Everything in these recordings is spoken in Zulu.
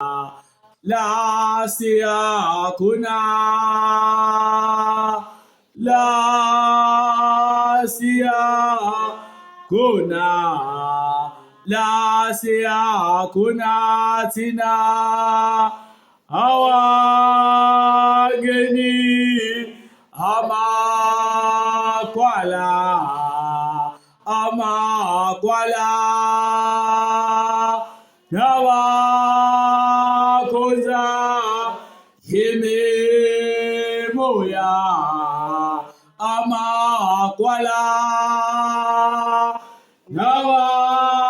La siya khona, la siya khona, la siya khona thina awangeni amakwala, amakwala nabakhonza yimimoya, amakwala nabakhonza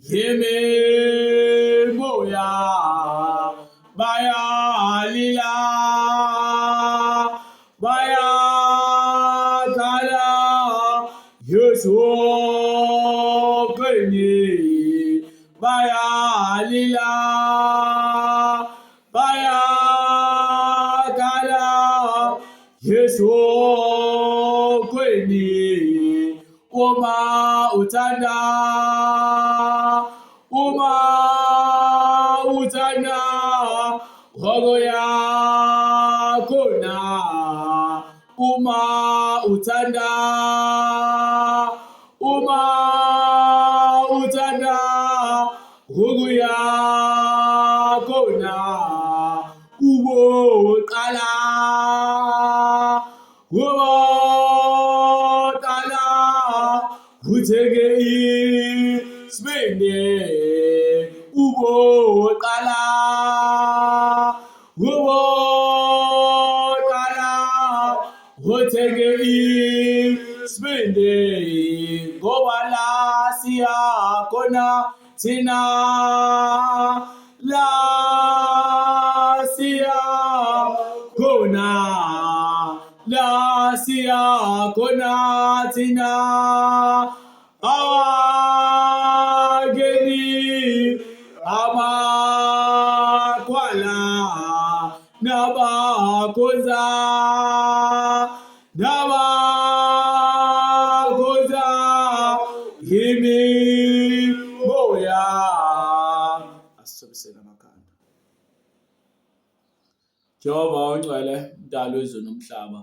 yimimoya bayalila, bayakhala Yesu kwenye, bayalila, bayakhala Yesu kwenye, uma uthanda, uma uthanda ngokuya khona, uma uthanda, uma uthanda ngokuya khona, uboqala, uboqala uthenge isibindi, uboqala, uboqala uthenge isibindi, ngoba la siya khona thina, la siya khona, la siya khona thina awangeni amakwala nabakhonza, nabakhonza imimoya. Asithobiseni amakhanda. Jehova ongcwele, mdali wezulu nomhlaba,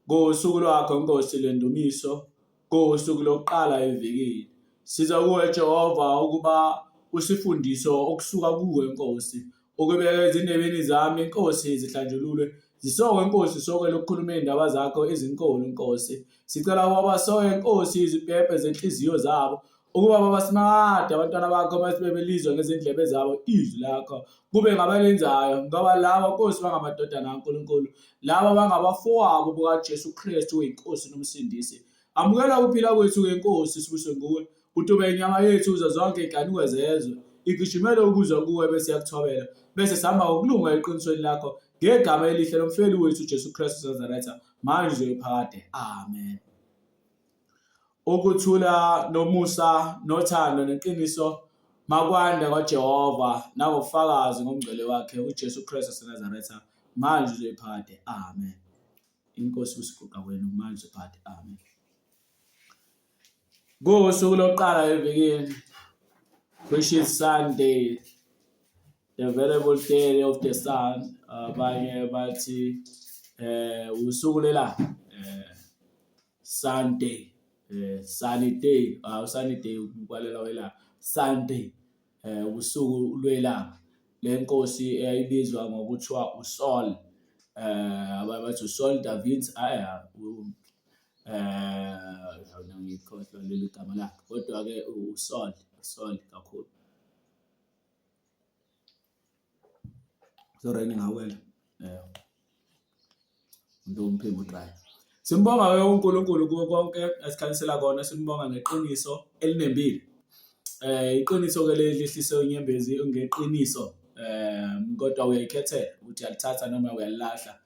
ngosuku lwakho Nkosi lendumiso, ngosuku lokuqala evikini, siza kuwe Jehova ukuba usifundise okusuka kuwe Nkosi, ukubeka ezindebeni zami Nkosi zihlanjululwe, zisokwe Nkosi, sokwe lokukhuluma izindaba zakho ezinkulu Nkosi. Sicela ukuba basoke Nkosi izibhebhe zenhliziyo zabo, ukuba baba simakade abantwana bakho bese belizwa ngezindlebe zabo izwi lakho, kube ngabalenzayo, ngoba laba Nkosi bangamadodana kaNkulunkulu, laba bangabafowabo bukaJesu Kristu oyinkosi nomsindisi. Amukela ukuphila kwethu-ke Nkosi, sibuswe nguwe, utube inyama yethu kuzo zonke iy'nkanuko zezwe, igijimele ukuzwa kuwe bese iyakuthobela, bese sihamba ngokulunga eqinisweni lakho, ngegama elihle lomfeli wethu uJesu Kristu waseNazaretha, manje uzoyiphakade. Amen. Ukuthula nomusa nothando neqiniso makwande kwaJehova nangobufakazi ngomngcwele wakhe uJesu Kristu waseNazaretha, manje uzoyiphakade. Amen. Inkosi usiguqa kwenu manje uzoyiphakade. Amen. Kuwusuku lokuqala evikini, which is Sunday, the variable day of the sun. Abanye bathi usuku lelanga, Sunday, sunny day, sunny day ukwalela welanga, Sunday, usuku lwelanga lenkosi eyayibizwa ngokuthiwa uSaul, abanye bathi uSaul David, ngikhohlwa leli gama lakhe, kodwa-ke uSaul, uSaul kakhulu. Sorry ngawela. Umuntu umphimbo udry. Simbonga-ke uNkulunkulu kuko konke esikhanyisela kona, simbonga ngeqiniso elinembile. Iqiniso-ke leli lihlise unyembezi ngeqiniso, kodwa uyayikhethela ukuthi uyalithatha noma uyalilahla,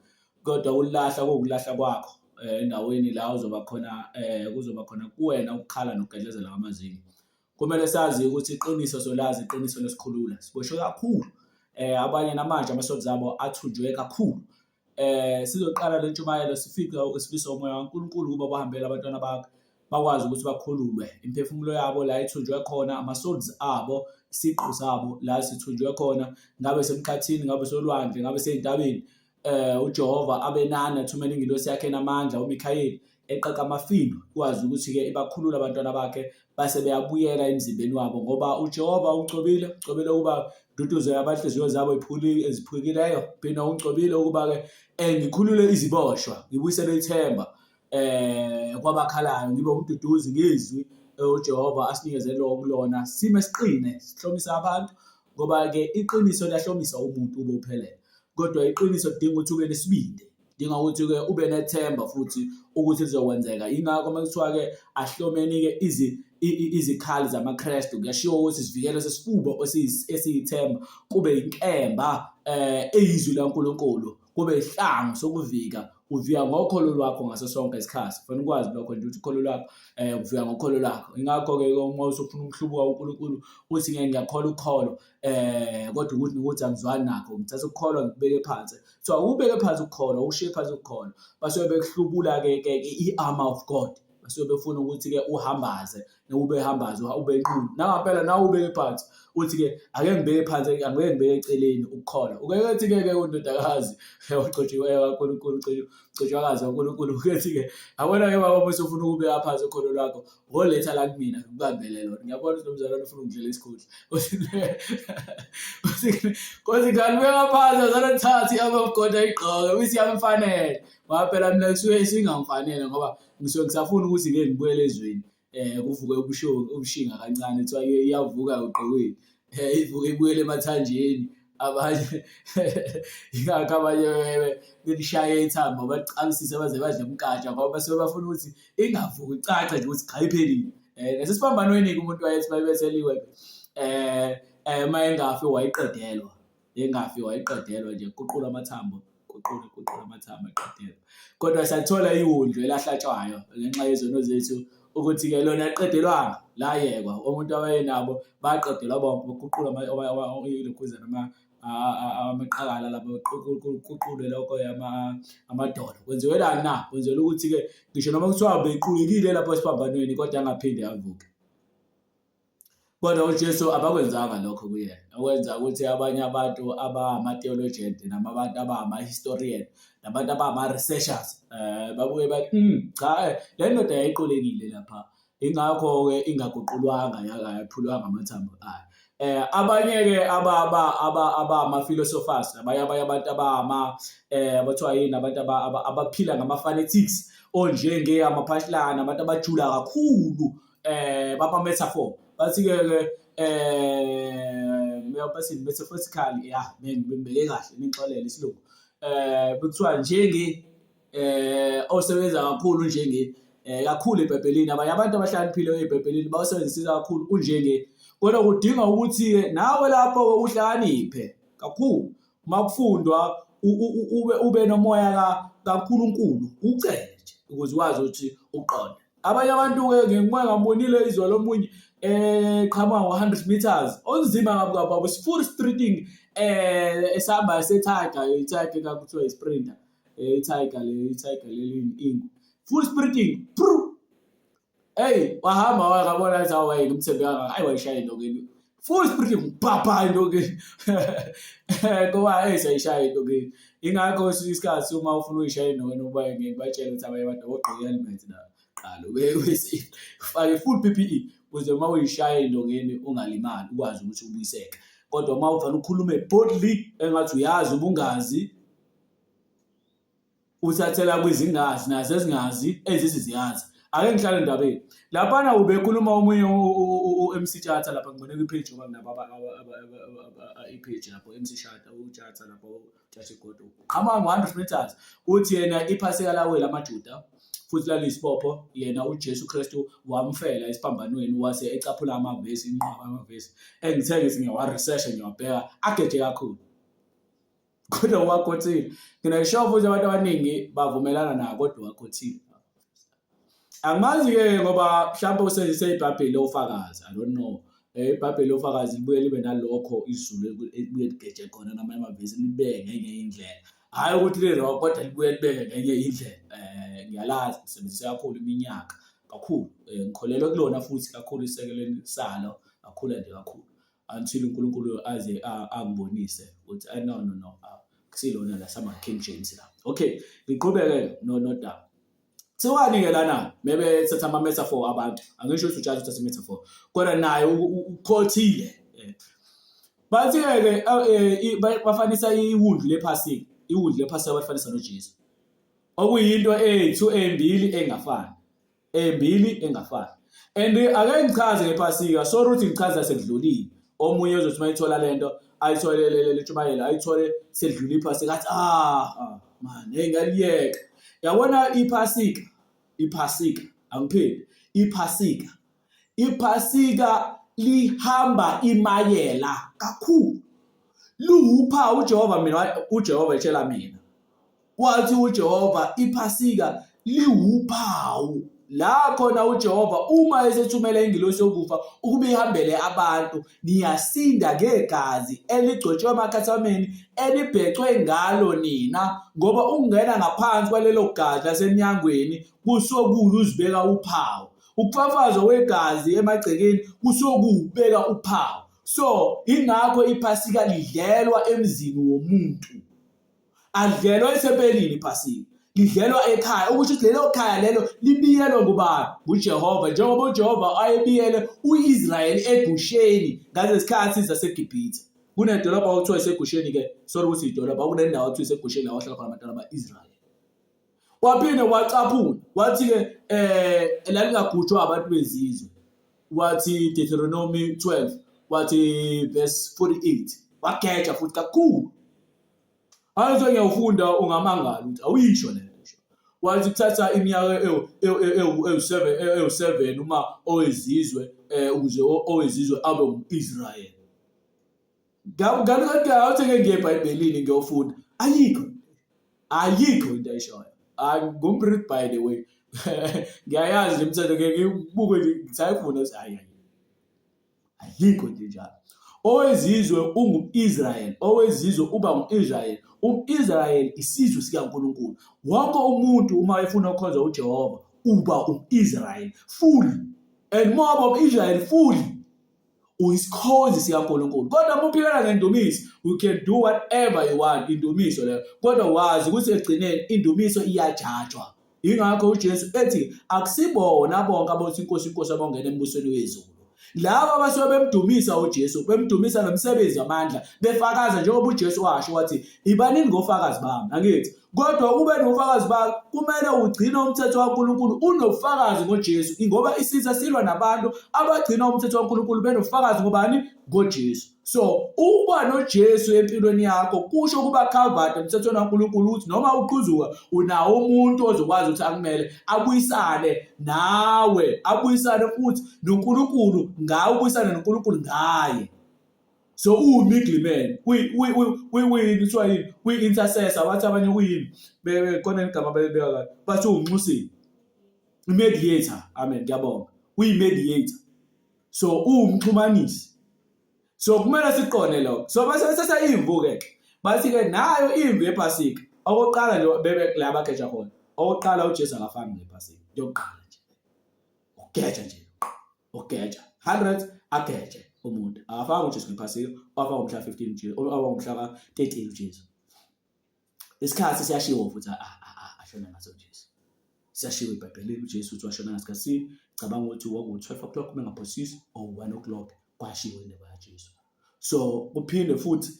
kodwa ukulilahla kuwukulahla kwakho endaweni la uzoba khona, kuzoba khona kuwena ukukhala nokugedlezela kwamazinyo. Kumele sazi ukuthi iqiniso solazi, iqiniso losikhulula. Siboshwe kakhulu, abanye namanje amasonto zabo athunjwe kakhulu. Sizoqala le ntshumayelo sifike isifiso umoya kaNkulunkulu ukuba bahambele abantwana bakhe. bakwazi ukuthi bakhululwe imiphefumulo yabo la ithunjwe khona, ama-souls abo, isiqu sabo la sithunjwe khona, ngabe semkhathini, ngabe solwandle, ngabe sey'ntabeni. UJehova abenani athumele ingilosi yakhe enamandla uMikhayeli eqaqa amafindo kwazi ukuthi-ke ibakhulule abantwana bakhe base beyabuyela emzimbeni wabo ngoba uJehova ungcobile ugcobile ukuba duduze abanhliziyo zabo eziphukileyo phinde ungcobile ukuba-ke ngikhulule iziboshwa ngibuyisele ithemba kwabakhalayo ngibe umduduzi ngezwi uJehova asinikeze lo kulona sime siqine sihlomisa abantu ngoba-ke iqiniso liyahlomisa umuntu ube uphelele kodwa iqiniso lidinga ukuthi ube nesibindi dinga ukuthi-ke ube nethemba futhi ukuthi lizokwenzeka yingakho uma kuthiwa-ke ahlomeni-ke izikhali zamaKrestu kuyashiwo ukuthi isivikelo sesifuba esiyithemba kube inkemba eyizwi laNkulunkulu kube isihlangu sokuvika uvika ngokholo lwakho ngaso sonke isikhathi kufanele ukwazi lokho nje ukuthi ukholo lwakho uvika ngokholo lwakho ingakho-ke uma usufuna ukuhlubuka uNkulunkulu uthi ngeke ngiyakholwa ukholo kodwa ukuthi nokuthi angizwani nakho ngithatha ukukholwa ngikubeke phansi so awubeke phansi ukukholwa ushiye phansi ukukholwa basuke bekuhlubula-ke ke i-armor of God basuke befuna ukuthi-ke uhambaze ube hambaze ube nqunu nangampela nawe ubeke phansi uthi-ke ake ngibeke phansi angeke ngibeke eceleni ukukholwa uke kethi-ke ke undodakazi ogcotshiweyo kaNkulunkulu ugcotshwakazi kaNkulunkulu ukethi-ke yabona-ke baba uma usufuna ukubeka phansi ukholo lwakho ngoletha la kumina ngikubambele lona ngiyabona ukuthi lo mzalwane ufuna ukungidlela isikhundla kothi ngalibeka phansi azalwane thathi amagoda ayigqoke ukuthi iyamfanele ngoba phela mina kusuke isingangifanele ngoba ngisuke ngisafuna ukuthi ngeke ngibuyele ezweni kuvuke ubushinga kancane kuthiwa iyavuka ugqokweni ivuke ibuyele emathanjeni abanye ingakho abanye belishaye ithambo bacabisise baze badle umnkantsha ngoba basuke bafuna ukuthi ingavuki icace nje ukuthi cha iphelile. Nasesiphambanweni-ke umuntu wayethi uma ebetheliwe uma engafi wayeqedelwa, engafi wayeqedelwa nje kuququlwa amathambo, kuqulwe kuqulwe amathambo eqedelwa. Kodwa sathola iwundlu elahlatshwayo ngenxa yezono zethu ukuthi-ke lona aliqedelwanga layekwa umuntu awayenabo baqedelwa bonke baguqulwa ilokhuzana amaqakala lapho kuqulwe lokho amadolo. Kwenziwelani na? Kwenzelwa ukuthi-ke ngisho noma kuthiwa bequlekile lapho esiphambanweni kodwa angaphinde avuke. Kodwa uJesu abakwenzanga lokho kuyena. Okwenza ukuthi abanye abantu abama-theologian noma abantu abama-historian nabantu abama-researchers babuye bathi cha le ndoda yayiqulekile lapha. Ingakho-ke ingaguqulwanga yaphulwanga amathambo ayo. Abanye-ke abama-philosophers abanye abanye abantu abama abathiwa yini abantu abaphila ngama-fanatics onjenge amaphahlane abantu abajula kakhulu bama-metaphor bathi-ke ke bathini metaphorically ya ngibeke kahle ningixolele isilungu bekuthiwa njenge osebenza kakhulu njenge kakhulu eBhayibhelini abanye abantu abahlakaniphile eBhayibhelini bawusebenzisa kakhulu unjenge kodwa kudinga ukuthi-ke nawe lapho uhlakaniphe kakhulu uma kufundwa ube ube nomoya kaNkulunkulu ucele nje ukuze wazi ukuthi uqonde abanye abantu-ke ngikubuye ngambonile izolo omunye eqhamuka ngo-100 meters onzima kabi kabi babo full streeting esihamba se-tiger i-tiger kakuthiwa i-sprinter i-tiger le i-tiger leli ingwe full sprinting Eyi wahamba wakabona ukuthi awu wayena umthembe kangaka ayi wayishaya into full sprinting bhabha into ngoba eyi sayishaya into ingakho kwesinye isikhathi uma ufuna uyishaya into uba ngeke batshele ukuthi abanye abantu abogqoke i-helmet la qala ube ufake full P_P_E ukuze uma uyishaya endongeni ungalimali ukwazi ukuthi ubuyiseke kodwa uma uvane ukhulume boldly engathi uyazi ubungazi uthathela kwizingazi nazo ezingazi ezithi ziyazi ake ngihlale endabeni laphana ubekhuluma omunye u-MC Tshatha lapha ngibone kwi-page ngoba nginabo i-page lapho MC Tshatha uTshatha lapho uTshatha igodo qhamuka ngo-100 meters uthi yena iphasika lawela amaJuda futhi laliyisibopho yena uJesu Kristu wamfela esiphambanweni wase ecaphula amavesi inqwaba amavesi engithe ngithi ngiyawa-research ngiyawabheka ageje kakhulu kodwa wakhothile nginayisho futhi abantu abaningi bavumelana nawo kodwa wakhothile angimazi-ke ngoba mhlawumbe usebenzise ibhayibheli lofakazi i don't know ibhayibheli lofakazi libuye libe nalokho izulu libuye ligeje khona namanye amavesi libeke ngenye indlela hhayi ukuthi li-wrong kodwa libuye libeke ngenye indlela um ngiyalazi ngisebenzise kakhulu iminyaka. kakhulu. Ngikholelwa kulona futhi kakhulu isisekelweni salo, ngakhula nje kakhulu until uNkulunkulu aze angibonise ukuthi no no no, kusilona la sama King James la. Okay, ngiqhubeke no nodaba. Kuthiwani-ke lana mebethatha ama-metaphor abantu, angisho ukuthi uJudge uthatha i-metaphor, kodwa naye ukhothile. Bathi-ke ke bafanisa iwundlu lephasika, iwundlu lephasika balifanisa noJesu. Okuyinto ethu embili engafani. Embili engafani. And ake ngichaze ngephasika, sorry ukuthi ngichaza sekudlulile. Omunye uzothi uma ethola lento ayithole le ntshumayelo ayithole sedlula iphasika athi ah, ah man hey ngaliyeka. Yabona iphasika, iphasika angipheli, iphasika. Iphasika lihamba imayela kakhulu. Luwuphawu uJehova mina uJehova etshela mina. Wathi uJehova iphasika liwuphawu la khona uJehova uma esethumela ingilosi yokufa ukuba ihambele abantu, niyasinda ngegazi eligcotshwe emakhathameni elibhecwe ngalo nina, ngoba ukungena ngaphansi kwalelo gazi lasemnyangweni kusuke kuwukuzibeka uphawu. Ukufafazwa kwegazi emagcekeni kusuke kuwukubeka uphawu. So ingakho iphasika lidlelwa emzini womuntu. Alidlelwa ethempelini iphasika, lidlelwa ekhaya, okusho ukuthi lelo khaya lelo libiyelwa ngubani? NguJehova, njengoba uJehova ayebiyele u-Israyeli eGusheni ngalesikhathi zaseGibhithe. Kunedolobha okuthiwa iseGusheni-ke, sorry ukuthi idolobha, kunendawo okuthiwa iseGusheni la kwahlala khona abantwana ba-Israyeli. Waphinde wacaphuna wathi-ke lalingagujwa abantu bezizwe, wathi Deuteronomy 12 wathi verse 48, wageja futhi kakhulu. Hayi ngiyawufunda ungamangala ukuthi awuyisho le nto. Wathi kuthatha iminyaka ewu-7 uma owezizwe ukuze owezizwe abe um-Israyeli. Ngani awuthi ke ngiye eBhayibhelini ngiyofunda. Ayikho. Ayikho into ayishoyo. Ngumpriest by the way. Ngiyayazi le mithetho ngeke ngibuke nje ngisayifunda ukuthi hayi hayi. Ayikho into enjalo. Owezizwe ungu-Israyeli, owezizwe uba ngu-Israyeli. Um-Israyeli isizwe sikaNkulunkulu. Wonke umuntu uma efuna ukukhonza uJehova uba um-Israyeli fully. And uma uba um-Israyeli fully uyisikhonzi sikaNkulunkulu. Kodwa uma uphikela ngendumiso, you can do whatever you want, indumiso leyo. Kodwa wazi ukuthi ekugcineni indumiso iyajajwa. Yingakho uJesu ethi akusibona bonke abothi inkosi inkosi abangena embusweni wezulu. Laba abasuke bemdumisa uJesu, bemdumisa ngemisebenzi yamandla, befakaza njengoba uJesu washo wathi ibanini ngofakazi bami, angithi? Kodwa ukube nofakazi bakho kumele ugcine umthetho kaNkulunkulu unobufakazi ngoJesu, ingoba isitha silwa nabantu abagcina umthetho kaNkulunkulu benobufakazi ngobani? NgoJesu. So ukuba noJesu empilweni yakho kusho ukuba covered emthethweni kaNkulunkulu ukuthi noma uqhuzuka unawo umuntu ozokwazi ukuthi akumele abuyisane nawe, abuyisane futhi noNkulunkulu ngawe, ubuyisane noNkulunkulu ngaye. So uwu-middleman, kuthiwa yini, kwi-intercessor, bathi abanye kuyini, khona igama abalibeka kahle, bathi uwumnxuseli, i-mediator, amen, ngiyabonga, uyi-mediator. So uwumxhumanisi. So kumele siqonde lokho. So base bethatha imvu-ke, bathi-ke nayo imvu yephasika, okokuqala nje bebe la bageja khona, okokuqala uJesu akafani ngephasika, into yokuqala nje, ukugeja nje. Ugeja 100 ageje umuntu akafaki uJesu ngephasika, wafaka ngomhla 15 uJesu, wafaka ngomhla ka-13 uJesu. Isikhathi siyashiwo futhi ashona ngaso uJesu, siyashiwo eBhayibhelini uJesu ukuthi washona ngasikhathi sini. Cabanga ukuthi kwaku-12 o'clock uma ngingaphosisi or 1 o'clock kwashiwo indaba kaJesu. So kuphinde futhi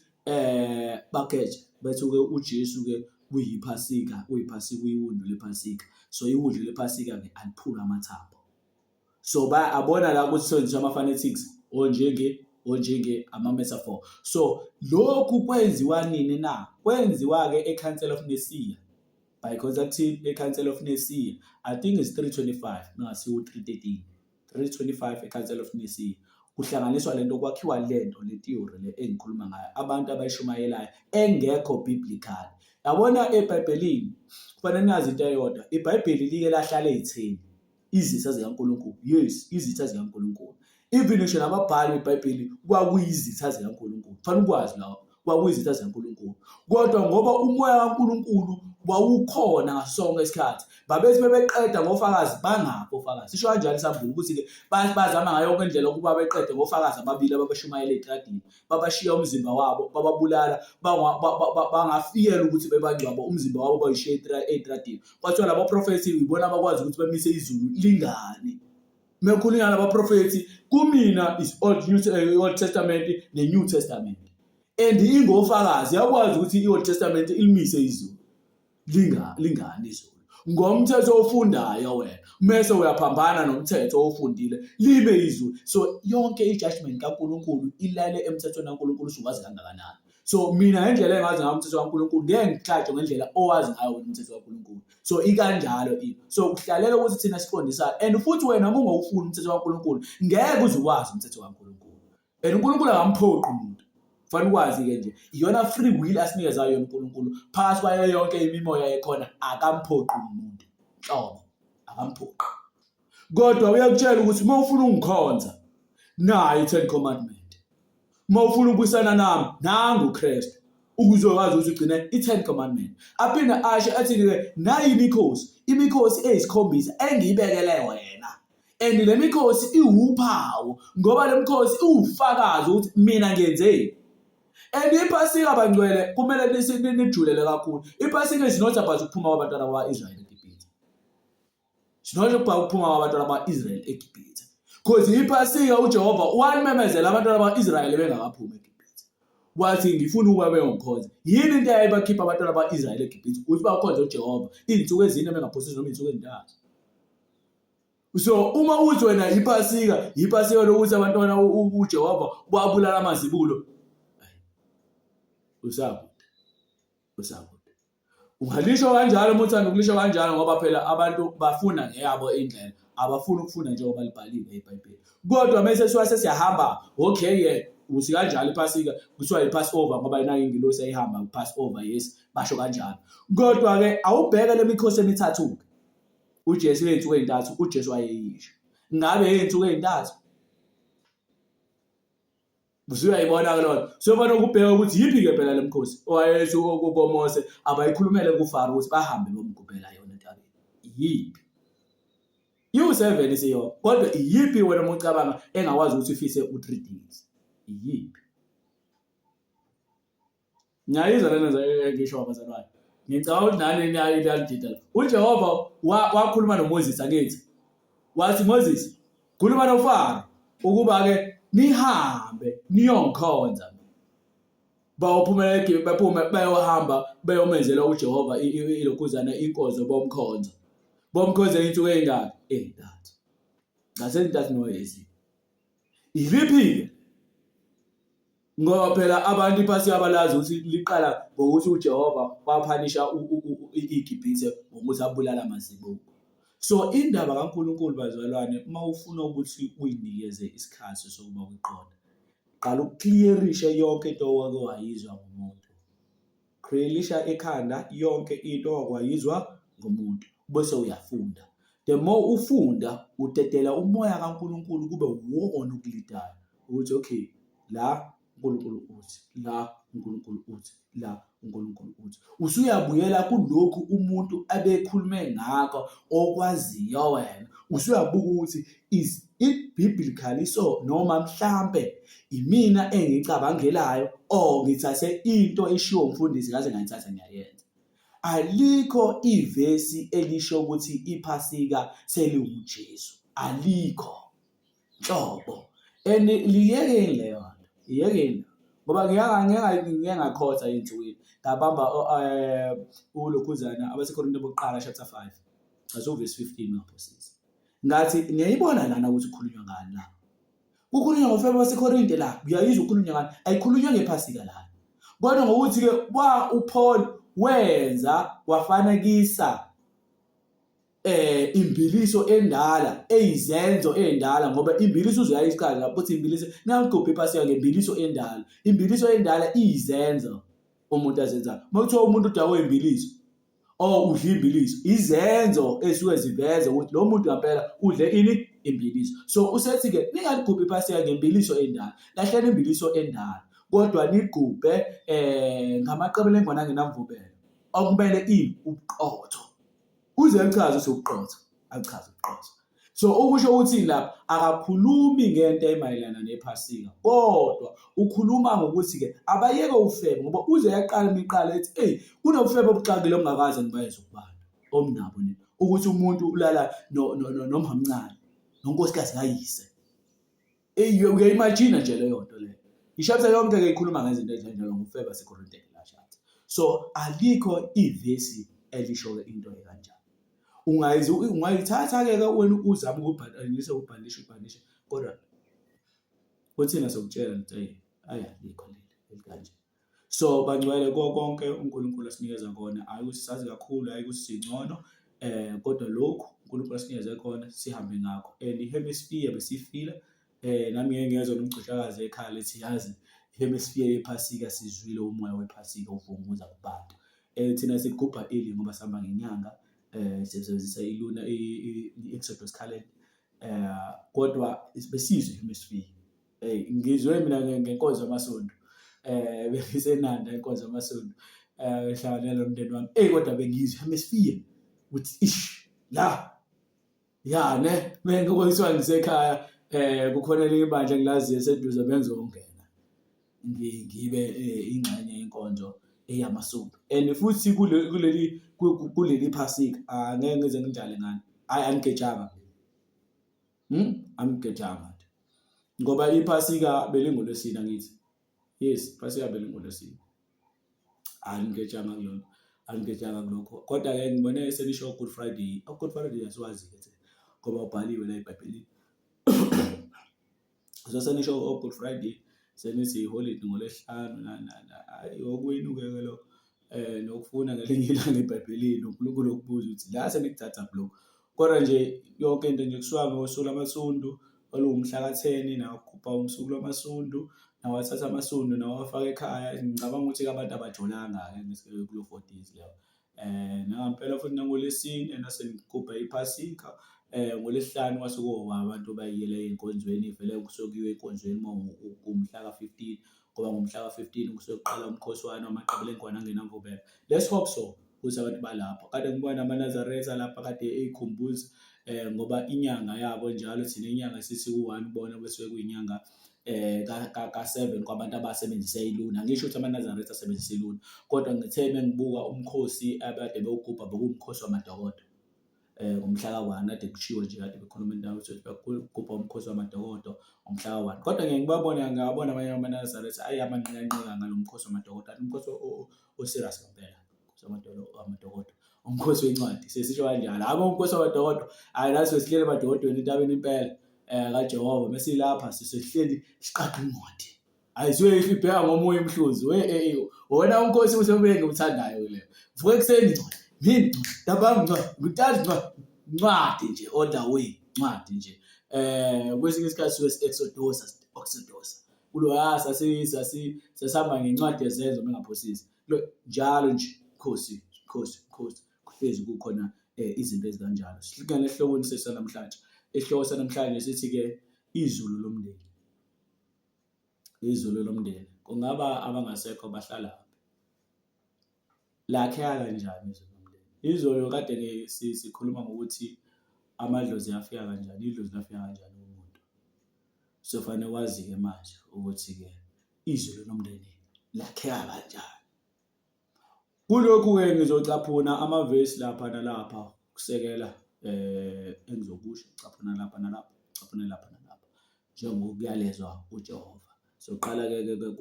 bageje bethu-ke uJesu-ke uyiphasika, uyiphasika, uyiwundlu lephasika. So iwundlu lephasika-ke aliphulwa amathambo. So bayabona la ukuthi kusebenziswa ama-phonetics onjenge onjenge ama-metaphor. So lokhu kwenziwa nini na? Kwenziwa-ke e-Council of Nicaea by Constantine e-Council of Nicaea. I think it's 325 ningasiwo 313. 325 e-Council of Nicaea. Kuhlanganiswa lento, kwakhiwa lento le theory le engikhuluma ngayo, abantu abayishumayelayo engekho biblical. Yabona eBhayibhelini kufanele nazi into eyodwa, iBhayibheli like lahlala ey'theni. Izitha zikaNkulunkulu, yes, izitha zikaNkulunkulu. Even ngisho nababhali beBhayibheli kwakuyizitha zikaNkulunkulu. Kufanele ukwazi lokho. Kwakuyizitha zikaNkulunkulu. Kodwa ngoba umoya kaNkulunkulu wawukhona ngaso sonke isikhathi, babethi bebeqeda ngofakazi bangafi ofakazi. Sisho kanjalo isambulo ukuthi-ke bazama ngayo yonke indlela ukuba beqede ngofakazi ababili ababeshumayela ey'tradini, babashiya umzimba wabo, bababulala, bangafikela ukuthi bebangcwaba umzimba wabo bayishiya ey'tradini. Kwathiwa laba profethi yibona abakwazi ukuthi bamise izulu lingani. Mekukhulunywa nabaprofethi kumina is Old New eh, Old Testament ne New Testament. And ingofakazi yakwazi ukuthi i-Old Testament ilimise izulu. Linga lingani izulu. Ngomthetho ofundayo wena mese uyaphambana nomthetho owufundile libe izulu. So yonke i-judgment kaNkulunkulu ilale emthethweni kaNkulunkulu usuwazi kangakanani. So mina ngendlela engazi ngayo umthetho kaNkulunkulu ngeke ngikuhlatshe ngendlela owazi ngayo wena umthetho kaNkulunkulu. So ikanjalo into. So kuhlalela ukuthi thina siqondisane and futhi wena uma ungawufuni umthetho kaNkulunkulu ngeke uze uwazi umthetho kaNkulunkulu. And uNkulunkulu akamphoqi umuntu. Fanele ukwazi-ke nje iyona free will asinikezayo yona uNkulunkulu phakathi kwayo yonke imimoya ekhona akamphoqi umuntu nhlobo akamphoqi. Kodwa uyakutshela ukuthi uma ufuna ungikhonza nayi i-Ten Commandment. Uma ufuna ukubuyisana nami nangu uKristu ukuze ukwazi ukuthi ugcine i-Ten Commandment. Aphinde asho athi-ke nayi imikhosi, imikhosi eyisikhombisa engiyibekele wena. And le mikhosi iwuphawu ngoba le mikhosi iwufakazi ukuthi mina ngenzeni. And iPhasika bangcwele kumele nijulele kakhulu. IPhasika is not about ukuphuma kwabantwana bakwa-Israyeli eGibhithe. Singasho ukuba ukuphuma kwabantwana bakwa-Israyeli eGibhithe. Because iPhasika uJehova walimemezela abantwana bakwa-Israyeli bengakaphumi eGibhithe. Wathi ngifuna ukuba bengikhonze. Yini into eyayibakhipha abantwana bakwa-Israyeli eGibhithe? Ukuthi bakhonze uJehova izinsuku ezine bengaphosisi noma izinsuku ezintathu. So uma uthi wena iPhasika, iPhasika lokuthi abantwana uJehova wabulala amazibulo. Usakude. Usakude. Ungalisho kanjalo uma uthanda ukulisho kanjalo ngoba phela abantu bafuna ngeyabo indlela abafuni ukufunda njengoba libhaliwe iBhayibheli. Kodwa mese kuthiwa sesiyahamba okay-ke uthi kanjalo iPhasika kuthiwa i-Passover ngoba inayo ingilosi yayihamba ku-Passover yes basho kanjalo. Kodwa-ke awubheke le mikhosi emithathu-ke uJesu yey'nsuku ey'ntathu uJesu wayeyisho. Ngabe yey'nsuku ey'ntathu? Usuyayibona-ke loo nto. Siyofana ukubheka ukuthi yiphi-ke phela le mkhosi owayethi koMose abayikhulumele kuFaro ukuthi bahambe bomgubhela yona entabeni. Iyiphi? Iwu-seven isiyona, kodwa iyiphi wena uma ucabanga engakwazi ukuthi ifise u-three days? Iyiphi? Ngiyayizwa lena ngisho abazalwane. Ngicabanga ukuthi nani niyalidida. UJehova wakhuluma noMoses akithi. Wathi Moses, khuluma noFaro ukuba ke nihambe niyongikhonza. Bayophumela eGibhithe baphume bayohamba bayomenzela uJehova ilokhuzana inkonzo bomkhonza. Bomkhonza insuku ey'ngaki? Ey'ntathu. Ngasezintathu noyezi. Iliphi-ke? Ngoba phela abantu iPhasika abalazi ukuthi liqala ngokuthi uJehova waphanisha iGibhithe ngokuthi abulala amazibuko. So indaba kaNkulunkulu bazalwane uma ufuna ukuthi uyinikeze isikhathi sokuba uyiqonde, qala ukukliyerishe yonke into owake wayizwa ngomuntu. Clearisha ekhanda yonke into owake wayizwa ngomuntu bese uyafunda. The more ufunda udedela umoya kaNkulunkulu kube wuwona okulidayo ukuthi okay la uNkulunkulu uthi la uNkulunkulu uthi la uNkulunkulu uthi usuyabuyela kulokhu umuntu abekhulume ngakho okwaziyo wena usuyabuka ukuthi is it biblically so noma mhlampe imina engicabangelayo or ngithathe into eshiwo umfundisi ngaze ngayithatha ngiyayenza alikho ivesi elisho ukuthi iphasika seliwuJesu alikho nhlobo and liyekeni leyo nto iyekeni ngoba ngike ngike ngakhotha ey'nsukwini ngabamba um ulokhuzana abaseKorinte bokuqala chapter 5 chaza uvesi 15 ngaphosisi ngathi niyayibona lana ukuthi kukhulunywa ngani la kukhulunywa ngofebe waseKorinte la uyayizwa kukhulunywa ngani ayikhulunywa ngephasika la kodwa ngokuthi-ke wa uPaul wenza wafanekisa eh imbiliso endala eyizenzo endala ngoba imbiliso uzoyayichaza lapho ukuthi imbiliso nangigubhe iphasika ngembiliso endala imbiliso endala iyizenzo umuntu azenzayo uma kuthiwa umuntu udakwe imbiliso or udla imbiliso izenzo esuke ziveza ukuthi lo muntu ngampela udle ini imbiliso so usethi-ke ningaligubhi iphasika ngembiliso endala lahleni imbiliso endala. kodwa nigubhe ngamaqebelengwane angenamvubelo okumele ini ubuqotho. Uze achaze ukuthi ubuqotho, achaze ubuqotho. So ukusho ukuthi lapha akakhulumi ngento emayelana nephasika kodwa ukhuluma ngokuthi-ke abayeke ufebe ngoba uze yaqala imiqala ethi eyi kunobufebe obuxakile obungakaze ngibayezwe kubantu omnabo nina ukuthi umuntu ulala nomhamncane nonkosikazi kayise. Eyi uyayimajina nje leyo nto leyo. Ishaptha yonke-ke ikhuluma ngezinto ezinjalo ngokufeba seKorinte la chapter. So alikho ivesi elisho-ke into ekanjalo. Ungayithatha-ke ke wena uzame ukubhalanisa ubhanishe ubhanishe kodwa kuthina sokutshela ukuthi eyi ayi alikho leli elikanje. So bangcwele kuwo konke uNkulunkulu asinikeza kona, hhayi ukuthi sazi kakhulu, hhayi ukuthi singcono kodwa lokhu uNkulunkulu asinikeze kona sihambe ngakho and i-hemisphere besifila nami ngeke ngezwa nomgqishakazi ekhala ethi yazi i-hemisphere yephasika sizwile umoya wephasika uvunguza kubantu. Thina sigubha ili ngoba sihamba ngenyanga sisebenzisa iluna i-Exodus calendar kodwa besizwe i-hemisphere. Hey ngizwe mina ngenkonzo yamasonto bengisenanda inkonzo yamasonto ngihlanganyela nomndeni wami. Eyi kodwa bengizwe hemisphere ukuthi ish la ya ne bengikubonisiwa ngisekhaya kukhona elinye ibandla engilaziyo eseduze bengizongena ngibe ingxenye yenkonzo eyamasonto and futhi kuleli kuleli phasika angeke ngize ngidlale ngani hhayi angigejanga mina. Angigejanga nje. Ngoba iphasika belingolwesine angithi. Yes, iphasika belingolwesine. Angigejanga kulona. Angigejanga kulokho. Kodwa-ke ngibone senisho Good Friday. Good Friday asiwazi-ke thina ngoba ubhaliwe la eBhayibhelini. So senisho o-Good Friday senithi iholidi ngoLwesihlanu nani nani. Hhayi okwenu-ke ke lokho. Nokufuna ngelinye ilanga eBhayibhelini uNkulunkulu okubuza ukuthi la senikuthathaphi lokhu. Kodwa nje yonke into nje kusuka ngosuku lwamasundu oluwumhla ka-ten nawugubha usuku lwamasundu, nawathatha amasundu nawafaka ekhaya. Ngicabanga ukuthi-ke abantu abajolanga-ke kulo four days leyo. Nangampela futhi nangoLwesine nase nigubha iphasika ngoLwesihlanu kwase kuwa abantu bayiyele ey'nkonzweni vele kusuke kuyiwe enkonzweni uma kumhla ka-15 ngoba ngomhla ka-15 kusuke kuqala umkhosi wani wamaqebelengwane angenamvubelo. Let's hope so ukuthi abantu balapho. Kade ngibona amaNazaretha lapha kade ey'khumbuza ngoba inyanga yabo njalo thina inyanga sithi ku-one kubona bese kuyinyanga ka-seven kwabantu abasebenzise iluna. Angisho ukuthi amaNazaretha asebenzisa iluna, kodwa ngithe mengibuka umkhosi abekade bewugubha bekuwumkhosi wamadokodo ngomhla ka-one kade kushiwo nje kade bekhuluma indawo ukuthi bagubha umkhosi wamadokodo ngomhla ka-one. Kodwa ngeke ngibabone ngawabona amanye amaNazaretha aye amanqikanqika ngalo mkhosi wamadokodo, kanti umkhosi o-serious ngempela. Amadokodo umkhosi wencwadi sesisho kanjalo hhayi umkhosi wamadokodo hhayi la sesihleli emadokodweni entabeni impela kaJehova mesilapha sisehleli siqaqa incwadi ayisuke ibheka ngomunye umhluzi we wona umkhosi usebuye ngiwuthandayo leyo vuka ekuseni ncwadi mini ncwadi ntambama ncwadi ngutazi ncwadi ncwadi nje all the way ncwadi nje kwesinye isikhathi suke si-exodosa oxodosa kulo sasi sasi sasihamba ngencwadi yezenzo uma ngingaphosisi njalo nje khosi khosi khosi kuhlezi kukhona izinto ezikanjalo. Sihlukene esihlokweni sethu sanamhlanje. Isihloko sanamhlanje sithi-ke izulu lomndeni. Izulu lomndeni. Kungaba abangasekho bahlalaphi? Lakheka kanjani izulu lomndeni? Izolo kade sikhuluma ngokuthi amadlozi afika kanjani, idlozi lafika kanjani kumuntu. Sofanele wazi-ke manje ukuthi-ke izulu lomndeni lakheka kanjani. Kulokhu-ke ngizocaphuna amavesi lapha nalapha ukusekela engizokusho, caphuna lapha nalapha, caphune lapha nalapha njengokuyalezwa uJehova. Soqala-ke ke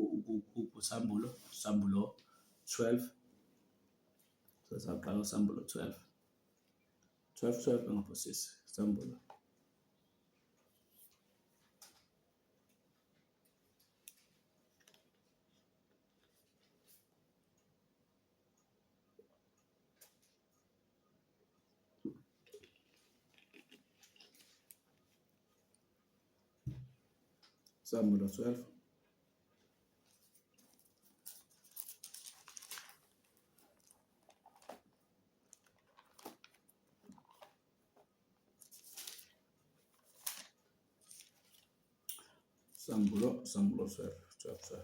kuSambulo, Sambulo 12. Sesaqala uSambulo 12. 12 12 engaphosisi, Sambulo. Sambulo 12. Sambulo, Sambulo 12, 12, 12.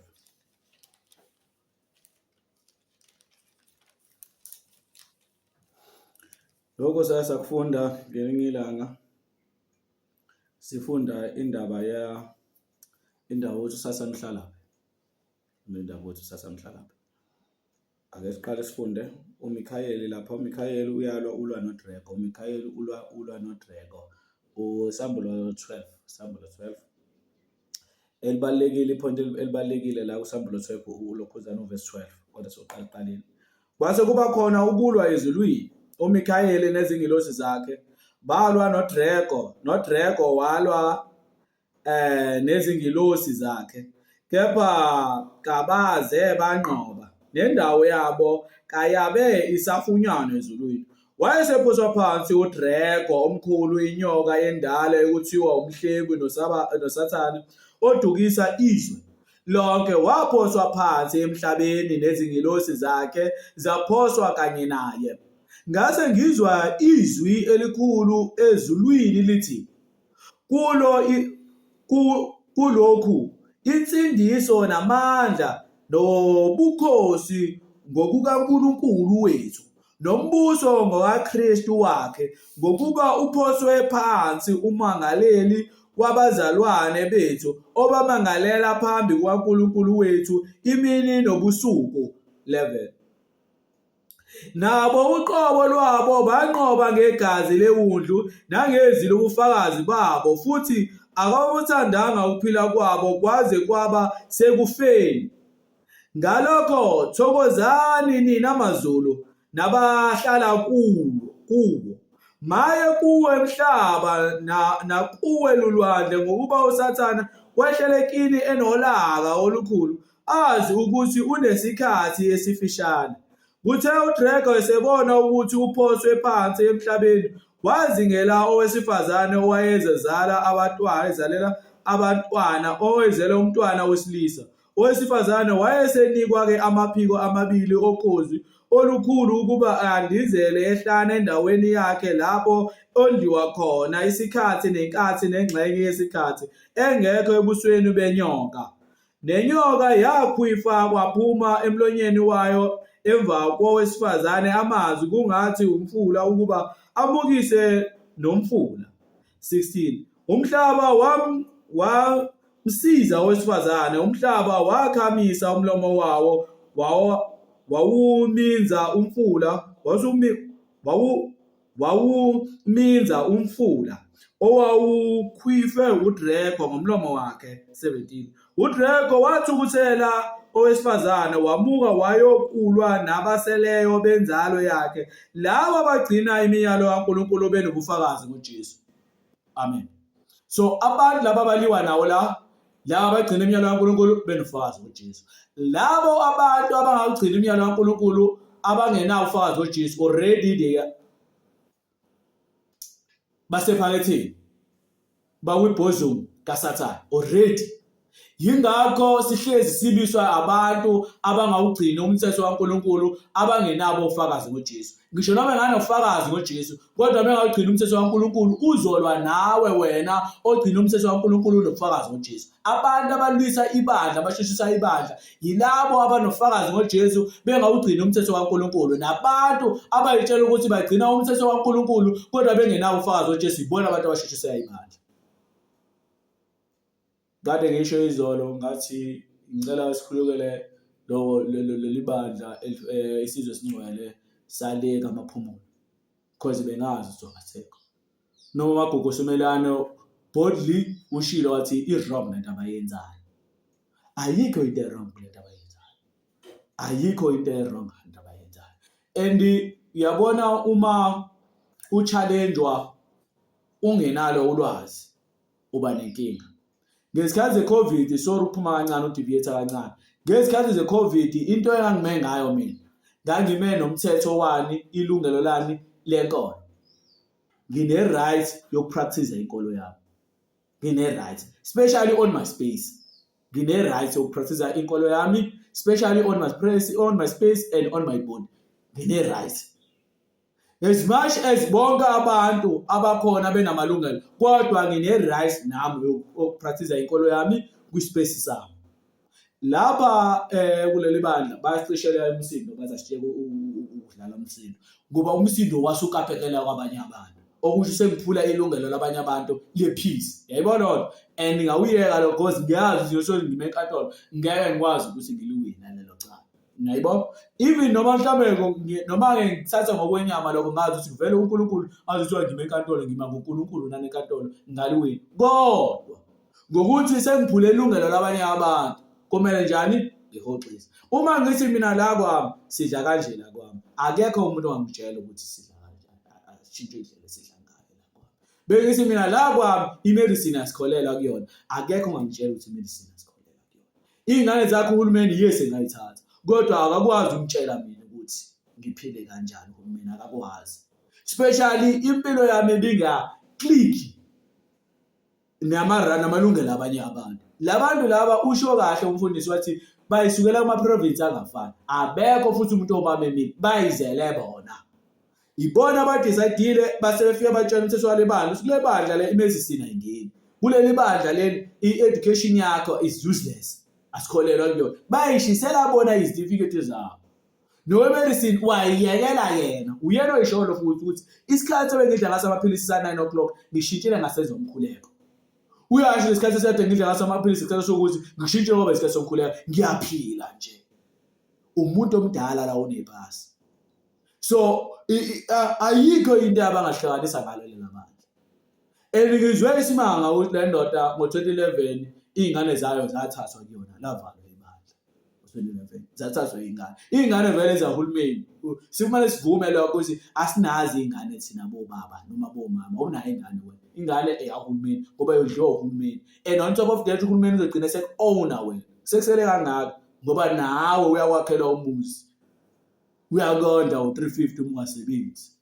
Lokho sake sakufunda ngelinye ilanga sifunda indaba ya indaba ukuthi uSathane uhlalaphi. Indaba ukuthi uSathane uhlalaphi. Ake siqale sifunde uMikhayeli lapha. UMikhayeli uyalwa ulwa noDrego. UMikhayeli ulwa ulwa noDrego. Usambulo 12, Sambulo 12. Elibalulekile iphonti elibalulekile la kusambulo 12 ulokhuzana uverse 12 kodwa soqala ekuqaleni. Kwase kuba khona ukulwa ezulwini, uMikhayeli nezingilosi zakhe balwa noDrego, noDrego walwa nezingilosi zakhe, kepha kabaze banqoba, nendawo yabo kayabe isafunyanwa ezulwini. Wayesephoswa phansi uDrego omkhulu, inyoka endala ekuthiwa uMhlebi noSathane, odukisa izwe lonke. Waphoswa phansi emhlabeni, nezingilosi zakhe zaphoswa kanye naye. Ngase ngizwa izwi elikhulu ezulwini lithi, Kulo kulokhu insindiso namandla nobukhosi ngokukaNkulunkulu wethu nombuso ngokaKristu wakhe, ngokuba uphoswe phansi umangaleli wabazalwane bethu obamangalela phambi kukaNkulunkulu wethu imini nobusuku. 11 Nabo uqobo lwabo banqoba ngegazi leWundlu nangezwi lobufakazi babo, futhi akabuthandanga ukuphila kwabo kwaze kwaba sekufeni. Ngalokho thokozani nina mazulu nabahlala kuwo. Maye kuwe mhlaba nakuwe lulwandle, ngokuba uSathane wehlele kini enolaka olukhulu, azi ukuthi unesikhathi esifishane. Kuthe uDrego esebona ukuthi uphoswe phansi emhlabeni, wazingela owesifazane owayezezala abatwana, ezalela abantwana, owezele umntwana wesilisa. Owesifazane wayesenikwa-ke amaphiko amabili okhozi olukhulu ukuba andizele ehlane endaweni yakhe lapho ondliwa khona isikhathi nenkathi nengxenye yesikhathi, engekho ebusweni benyoka. Nenyoka yakhwifa kwaphuma emlonyeni wayo emva kowesifazane amazwi kungathi umfula ukuba amukise nomfula. 16 Umhlaba wamsiza owesifazane, umhlaba wakhamisa umlomo wawo, wawuminza umfula, Wawuminza umfula owawukhwifwe uDrego ngomlomo wakhe. 17 UDrego wathukuthela owesifazane wamuka wayokulwa nabaseleyo benzalo yakhe, labo abagcina imiyalo kaNkulunkulu benobufakazi ngoJesu. Amen. So abantu laba abaliwa nawo la laba abagcina imiyalo kaNkulunkulu benofakazi ngoJesu. Labo abantu abangawugcina imiyalo kaNkulunkulu abangenawo ufakazi ngoJesu already they basephaketheni bakwibhozumu kaSathane already. Yingakho sihlezi silwiswa abantu abangawugcini umthetho kaNkulunkulu abangenabo ufakazi ngoJesu. Ngisho noma enganofakazi ngoJesu, kodwa uma engawugcini umthetho kaNkulunkulu uzolwa nawe wena ogcina umthetho kaNkulunkulu unobufakazi ngoJesu. Abantu abalwisa ibandla, abashushisa ibandla, yilabo abanofakazi ngoJesu bengawugcini umthetho kaNkulunkulu. Nabantu abayitshela ukuthi bagcina umthetho kaNkulunkulu kodwa bengenawo ufakazi ngoJesu, yibona abantu abashushisa ibandla. Kade ngisho izolo ngathi ngicela sikhulekele lowo leli bandla eh, isizwe esingcwele sale kamaphumulo because bengazi ukuthi akasekho. Noma uMagugu Simelane boldly ushilo wathi i-wrong lento abayenzayo. Ayikho into e-wrong kule nto abayenzayo. Ayikho into e-wrong ngale nto abayenzayo. And uyabona uma u-challenge-wa ungenalo ulwazi uba nenkinga. Ngezikhathi ze-COVID, sorry ukuphuma kancane udeviate kancane. Ngezikhathi ze-COVID into engangime ngayo mina, ngangime nomthetho wani, ilungelo lani lenkolo. Ngine-right yokupractice inkolo yami. Ngine-right, especially on my space. Ngine-right yokupractice inkolo yami, especially on my space, on my space and on my body. Ngine-right. As much as bonke abantu abakhona benamalungelo kodwa ngine-right nami yokupractice inkolo yami kwi-space sami. Lapha eh kuleli bandla bayacishela umsindo baze asitsheke ukudlala umsindo ngoba umsindo wasukaphekela kwabanye abantu okusho sengiphula ilungelo labanye abantu le-peace yayibona lona and ngawuyeka lo cause ngiyazi ukuthi ngiyosoze ngime enkantolo ngeke ngikwazi ukuthi ngiliwina lelo cala ngiyayibona even noma mhlawumbe noma-ke ngithatha ngokwenyama lokho ngazi ukuthi vele uNkulunkulu azi kuthiwa ngime enkantolo ngima ngoNkulunkulu nanenkantolo ngaliwina kodwa ngokuthi sengiphule ilungelo labanye abantu kumele njani ngihoxise uma ngithi mina la kwami sidla kanje la kwami akekho umuntu ongangitshela ukuthi sidla kanjani ashintshe indlela esidla ngayo la kwami bengithi mina la kwami imedicine asikholelwa kuyona akekho ongangitshela ukuthi imedicine asikholelwa kuyona iy'ngane zakho uhulumeni yes engayithatha kodwa akakwazi ukutshela mina ukuthi ngiphile kanjani uhulumeni akakwazi especially impilo yami ibinga-click namalungelo abanye abantu. Labantu laba usho kahle umfundisi wathi bayisukela kuma-province angafani. Abekho futhi umuntu obamemile, bayizele bona. Ibona abadecide base befika batshela umthetho wale bandla ukuthi kule bandla le imedicine ayingeni. Kuleli bandla leli i-education yakho is useless. Asikholelwa kuyona. Bayishisela bona izitifiketi zabo. Nowe-medicine wayiyekela yena uyena oyisholo futhi ukuthi isikhathi ebengidla ngaso amaphilisi sa-9 o'clock ngishintshile ngasenza umkhuleko uyasho lesikhathi esade ngidla ngaso amaphilisi isikhathi sokuthi ngishintshe ngoba isikhathi somkhuleko ngiyaphila nje umuntu omdala la onepasi so ayikho into abangahlukanisa ngalo lela bandla and ngizwe isimanga ukuthi le ndoda ngo-2011 iy'ngane zayo zathathwa kuyona lavalwa ibandla ngo-2011 zathathwa iy'ngane iy'ngane vele zahulumeni sikumele sivume lokho ukuthi asinazi iy'ngane thina bobaba noma bomama awunayo ingane wena ingane eyahulumeni ngoba yondliwa uhulumeni and on top of that uhulumeni uzogcina seku-owner wena sekusele kangaka ngoba nawe uyakwakhela umuzi uyakonda u-350 uma ungasebenzi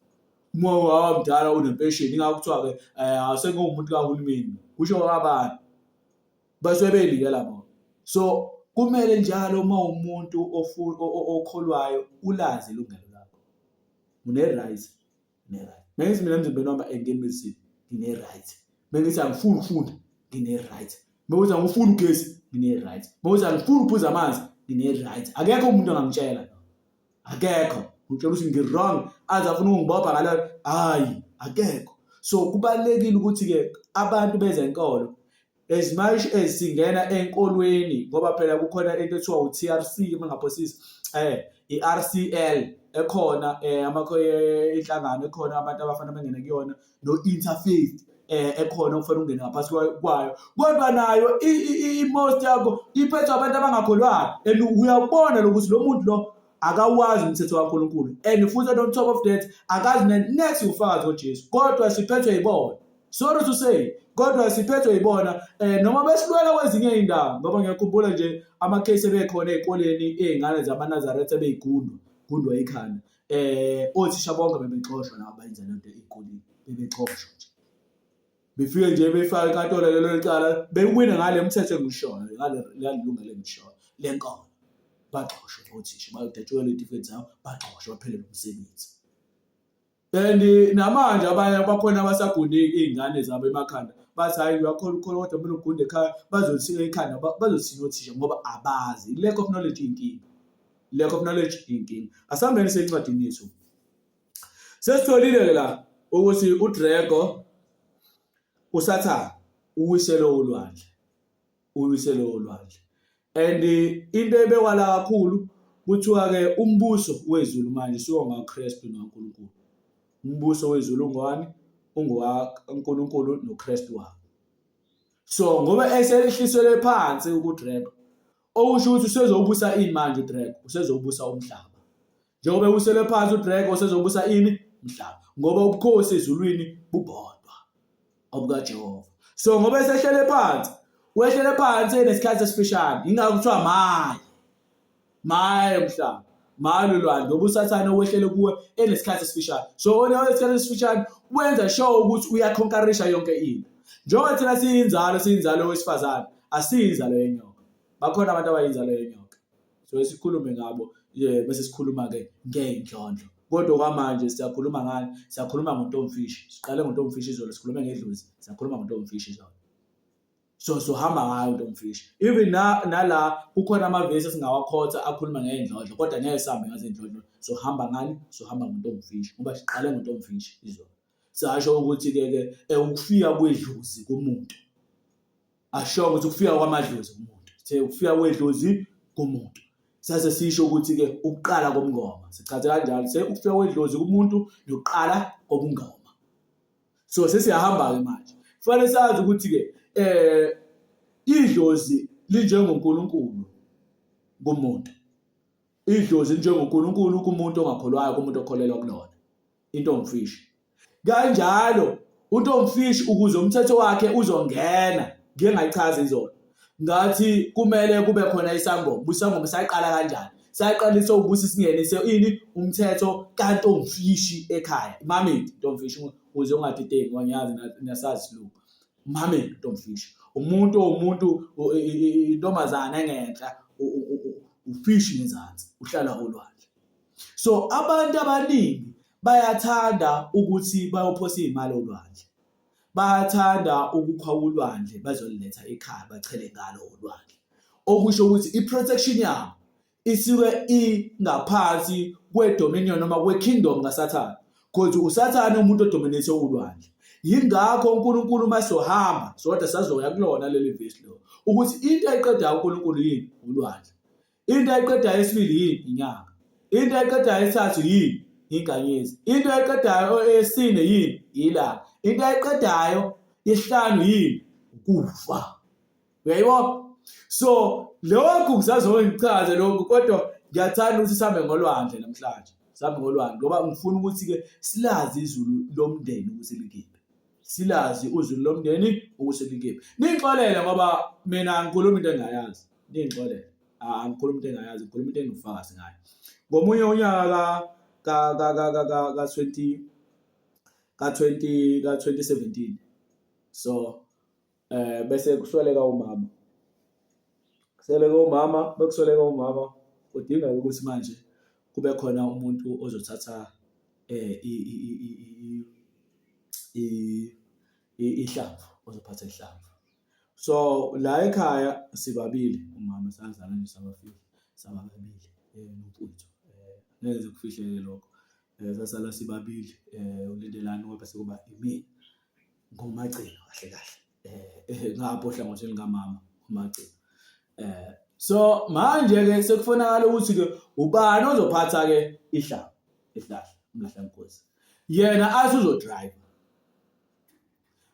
uma wawamdala unempesheni ingakho kuthiwa-ke um eh, asengiwumuntu kahulumeni kusho abani basuke beyinikela bona so kumele njalo uma umuntu okholwayo ulazi ilungelo lakho une-right ngine-right mengithi mina emzimbeni wami engimizini ngine-right mengithi angifuni ukufunda ngine-right mekuthi angifuni ugesi ngine-right mekuthi angifuni ukuphuza amanzi ngine-right akekho umuntu ongangitshela akekho ngitshela ukuthi ngi-wrong aze afuna ukungibopha ngalo hhayi akekho so kubalulekile ukuthi-ke abantu bezenkolo as much as singena enkolweni ngoba phela kukhona into ethiwa u-TRC uma ngaphosisi eh i-RCL ekhona eh amakho eh, inhlangano ekhona abantu abafana bengene kuyona no-interfaith eh ekhona okufanele ungene ngaphansi kwayo kodwa nayo i-most yakho iphethwe abantu abangakholwayo and uyabona lokuthi lo muntu lo akawazi umthetho kaNkulunkulu and futhi on top of that akazi next ufakazi ngoJesu kodwa siphethwe yibona sorry to say kodwa siphethwe yibona eh noma besilwela kwezinye izindawo ngoba ngiyakhumbula nje ama-case ebekhona ey'koleni iy'ngane zamaNazaretha ebeyigundwa gundwa ikhanda eh othisha bonke bebexoshwa laba abayenza lento ey'koleni bebexoshwa nje befike nje befaka enkantolo lelo licala bewina ngale mthetho engishoyo ngale lungelo engishoyo lenkolo baxoshwe othisha bayodatshukelwa iy'tifiketi zabo baxoshwe baphelelwe umsebenzi And namanje abanye bakhona abasagunde iy'ngane zabo emakhanda bathi hhayi uyakhona ukukholwa kodwa kumele ugunde ekhaya bazosika ikhanda bazothina othisha ngoba abazi lack of knowledge iyinkinga lack of knowledge iyinkinga asihambeni sencwadini yethu sesitholile-ke la ukuthi uDrego uSathane uwiselwe ulwandle uwiselwe olwandle and into ebekwa la kakhulu kuthiwa-ke umbuso wezulu manje suwongaKristu nokaNkulunkulu umbuso wezulu ungowani ungowaNkulunkulu noKristu wakhe so ngoba eselihliselwe phansi ukuDrego okusho ukuthi usezobusa ini manje uDrego usezobusa umhlaba njengoba ewuselwe phansi uDrego usezobusa ini umhlaba ngoba ubukhosi ezulwini bubodwa obukaJehova so ngoba esehlele phansi wehlele phansi enesikhathi esifishane ingakho kuthiwa maye maye mhlaba maye lolwandle ngoba usathane owehlele kuwe enesikhathi esifishane so onesikhathi esifishane wenza sure ukuthi uyakhonkarisha yonke into njengoba thina siyinzalo siyinzalo wesifazane asiyinzalo yenyoka bakhona abantu abayinzalo yenyoka so sikhulume ngabo bese sikhuluma-ke ngey'ndlondlo kodwa kwamanje siyakhuluma ngani siyakhuluma ngontomfishi siqale ngontomfishi izolo sikhulume ngedlozi siyakhuluma ngontomfishi izolo. So sohamba ngayo ntomfishi. Even na nala kukhona amavesi esingawakhotha akhuluma ngey'ndlondlo kodwa ngeke sihambe ngazo iy'ndlondlo. Sohamba ngani? Sohamba ngontomfishi ngoba siqale ngontomfishi izolo. Sasho ukuthi-ke ke ukufika kwedlozi kumuntu. Asho ukuthi ukufika kwamadlozi kumuntu. Sithe ukufika kwedlozi kumuntu. Sase sisho ukuthi-ke ukuqala kobungoma. Sichaze kanjalo. Se ukufika kwedlozi kumuntu nokuqala kobungoma. So sesiyahamba-ke manje. Kufanele sazi ukuthi-ke eh idlozi linjengoNkulunkulu kumuntu. Idlozi linjengoNkulunkulu kumuntu ongakholwayo, kumuntu okholelwa kulona. Into omfishi. Kanjalo uNtomfishi ukuze umthetho wakhe uzongena ngike ngayichaza izolo ngathi kumele kube khona isangoma isangoma sayaqala kanjani sayaqalisa ukuthi singenise ini umthetho kaNtomfishi ekhaya mamedi Ntomfishi ukuze ungadideki ngoba ngiyazi nasazi isilungu mamedi Ntomfishi umuntu umuntu intombazana engenhla ufishi ngezansi uhlala olwandle. So abantu abaningi bayathanda ukuthi bayophosa iy'mali olwandle. Bayathanda ukukha ulwandle bazoliletha ekhaya bachele ngalo olwandle. Okusho ukuthi i-protection yabo isuke ingaphansi kwe-dominion noma kwe-kingdom kaSathane. Cause uSathane umuntu odominate ulwandle. Yingakho uNkulunkulu uma sohamba sodwa sazoya kulona leli vesi lo ukuthi into ayiqedayo uNkulunkulu yini ulwandle. Into ayiqedayo esibili yini? Inyanga. Into ayiqedayo esithathu yini? Inkanyezi. Into ayiqedayo esine yini? Ilanga. Into ayiqedayo yesihlanu yini? Ukufa. Uyayibona? So lokhu ngisazoke ngichaze lokhu kodwa ngiyathanda ukuthi sihambe ngolwandle namhlanje. Sihambe ngolwandle ngoba ngifuna ukuthi-ke silazi izulu lomndeni ukuthi likiphi. Silazi uzulu lomndeni ukuthi likiphi. Ningixolele ngoba mina ngikhuluma into engingayazi. Ningixolele. Angikhuluma into engayazi, ngikhuluma into enginobufakazi ngayo. Ngomunye unyaka ka ka ka ka ka ka 20 ka 20 ka 2017 so bese kusweleka umama kusweleka umama bekusweleka umama kudingeka ukuthi manje kube khona umuntu ozothatha ihlamvu ozophatha ihlamvu. So la ekhaya sibabili umama sazala nje sabafihla sabababili nomfowethu ngeke ngize kufihleke lokho. Sasala sibabili uLindelani wabe sekuba imina ngumagcino kahle kahle ngapha ohlangothini lukamama umagcino. So manje-ke sekufunakala ukuthi-ke ubani ozophatha-ke ihlaba isihlahla umlahlankosi yena athi uzodrayiva.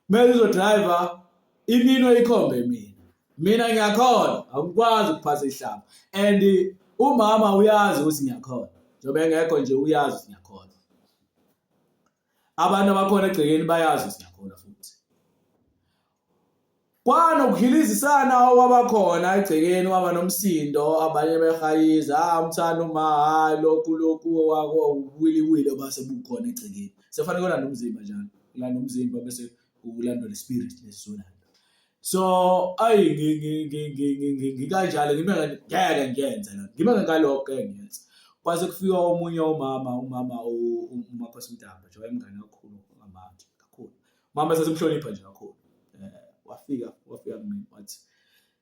Mele uzodrayiva iminwe ikhombe mina. Mina ngiyakhona angikwazi ukuphasa ihlaba and umama uyazi ukuthi ngiyakhona njengoba engekho nje uyazi ukuthi ngiyakhona. Abantu abakhona egcekeni bayazi ukuthi ngiyakhona futhi. Kwanokuhilizisana okwabakhona egcekeni kwaba nomsindo abanye behayiza ah umthanda uma hayi lokhu lokhu wako ubuwiliwili obase bukhona egcekeni. Sekufanele kulanda umzimba njalo kulanda umzimba bese kulandwa le spirit lesizolanda. So ayi ngikanjalo ngime ngeke ngiyenze lento ngime ngalokho ngeke ngiyenze. Kwase kufika omunye umama umama uMakhosi Mtamba nje wayemngane kakhulu ngamanje kakhulu. Mama sasimhlonipha nje kakhulu. Wafika wafika kumina wathi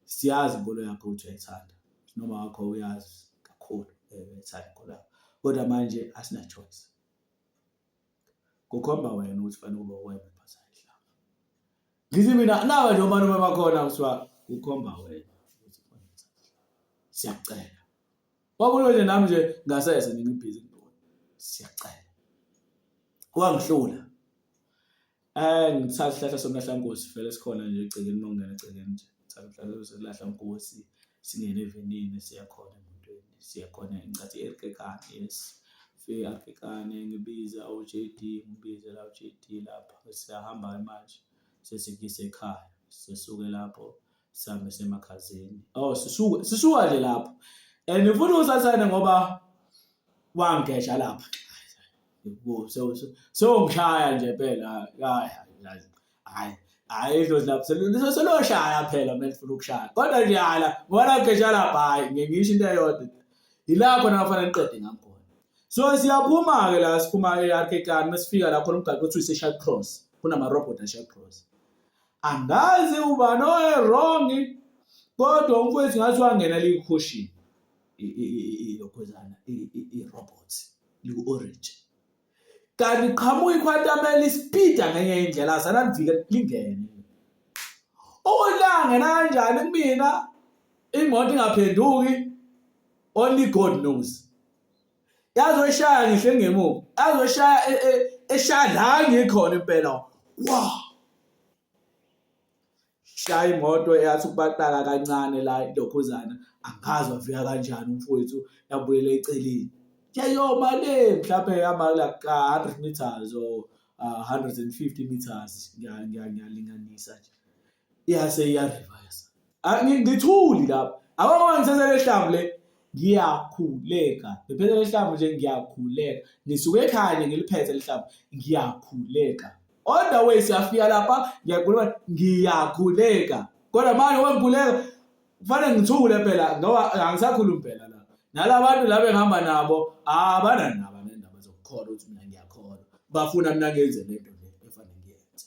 siyazi inkolo yakho ukuthi uyayithanda noma wakho uyazi kakhulu uyayithanda inkolo yakho kodwa manje asina choice. Kukhomba wena ukuthi fanele kube wena ophatha inhlamba. Ngithi mina nawe nje umalume bakhona kuthiwa kukhomba wena ukuthi kufanele uthathe inhlamba. Siyacela. Kwakulo nje nami nje ngasese nje ngibhizi siyacela. Wangihlula. Ngithatha isihlahla somlahlankosi vele sikhona nje egcekeni uma ungena egcekeni nje. Ngithatha isihlahla somlahlankosi singene evenini siya khona emotweni siya khona ngicathe i-Erkekane yes. Fike e-Erkekane ngibiza o-J_D ngibize la o-J_D lapha siyahamba-ke manje sesikuyisa ekhaya sisuke lapho sihambe semakhazeni. Oh sisuke sisuka nje lapho and futhi usathane ngoba wangeja lapha. Sewungishaya nje phela hayi hayi hayi idlozi lapho seloshaya phela uma lifuna ukushaya kodwa nje hala ngoba langeja lapha hayi ngeke ngisho into eyodwa yila khona kufanele niqede ngami khona. So siyaphuma-ke la siphuma e-Arkekan uma sifika la khona umgaqo othi uyise-Sharp Cross kunama-robot a-Sharp Cross. Angazi ubani oye-wrong kodwa umfowethu ngathi wangena likukhoshini ilokhuzana i-robot liku-orange. Kanti qhamuka ikhwantam elispeeda ngenye indlela asanalivike lingene. Ukuthi langena kanjani kumina imoto ingaphenduki only God knows. Yazoshaya ngisho engemuva azoshaya e, e, eshaya la ngikhona impela wa shaya imoto eyathi ukubaqaka kancane la ilokhuzana angazi wafika kanjani umfowethu yabuyela eceleni yayoma le mhlawumbe yama like 100 meters or 150 meters ngiyalinganisa nje iyase iyarivayisa ngithuli lapho akho ngithatha lehlamvu le ngiyakhuleka ngiphethe lehlamvu nje ngiyakhuleka ngisuke ekhaya nje ngiliphethe lehlamvu ngiyakhuleka on the way siyafika lapha ngiyakhuluma ngiyakhuleka kodwa manje ngoba ngikhuleka kufanele ngithule phela ngoba angisakhulumi phela la nalabantu laba engihamba nabo abanandaba nendaba zokukholwa ukuthi mina ngiyakholwa bafuna mina ngenze lento le efanele ngiyenze.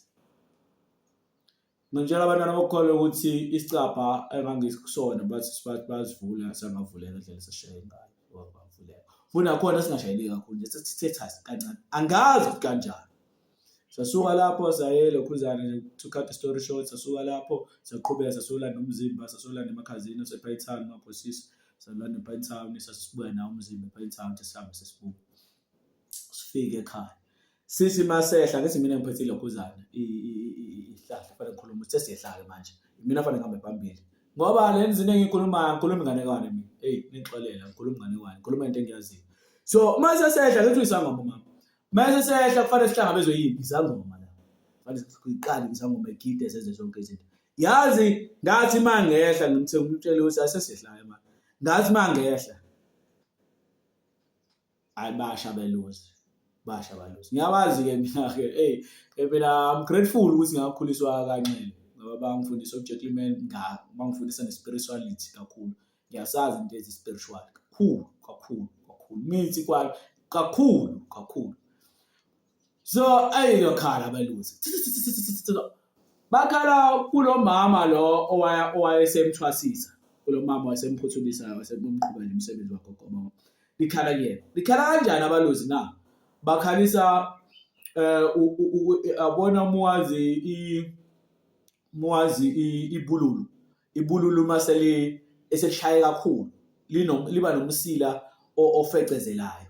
Ngitshela abantwana bokukholwa ukuthi isicabha engangikusona bathi basivula sangavuleka indlela esashaye ngayo bavuleka futhi nakhona singashayeleki kakhulu nje sesithe thasi kancane angazi ukuthi kanjani sasuka lapho saye lokhuzana nje to cut the story short sasuka lapho saqhubeka sasolanda umzimba sasolanda emakhazini asePine maphosisi salanda ePine Town sasibuya nawo umzimba ePine Town sihambe sesibuya sifike ekhaya Sisi masehla ngithi mina ngiphethe ilokhuzana ihlahla fanele ngikhulume ukuthi sesiyehla-ke manje mina fanele ngihambe phambili ngoba le zinto engiyikhulumayo ngikhuluma inganekwane mina eyi ningixolela ngikhuluma inganekwane ngikhuluma into engiyaziyo so uma sesehla ngithi uyisangoma mama uma sesehla kufanele sihlangabezwe yini izangoma la kufanele siqale izangoma igide senze zonke izinto yazi ngathi uma ngehla ngimthe ngimtshele ukuthi asesehla-ke manje ngathi uma ngehla Hayi basha abelusi, basha abalusi. Ngiyabazi-ke mina-ke eyi phela I'm grateful ukuthi ngakhuliswa kaNxele ngoba bangifundisa ubu-gentleman bangifundisa ne-spirituality kakhulu. Ngiyasazi into ezi-spiritual kakhulu kakhulu kakhulu, mithi kakhulu kakhulu. So ayi yakhala abelusi. Bakhala kulo mama lo owaya owayesemthwasisa, kulo mama wayesemphuthumisayo wasemqhubela umsebenzi wakhe wogobo. Likhala kuyena. Likhala kanjani abalozi na? Bakhalisa eh abona umuwazi i muwazi ibululu. Ibululu mase eselishaye kakhulu liba nomsila ofecezelayo.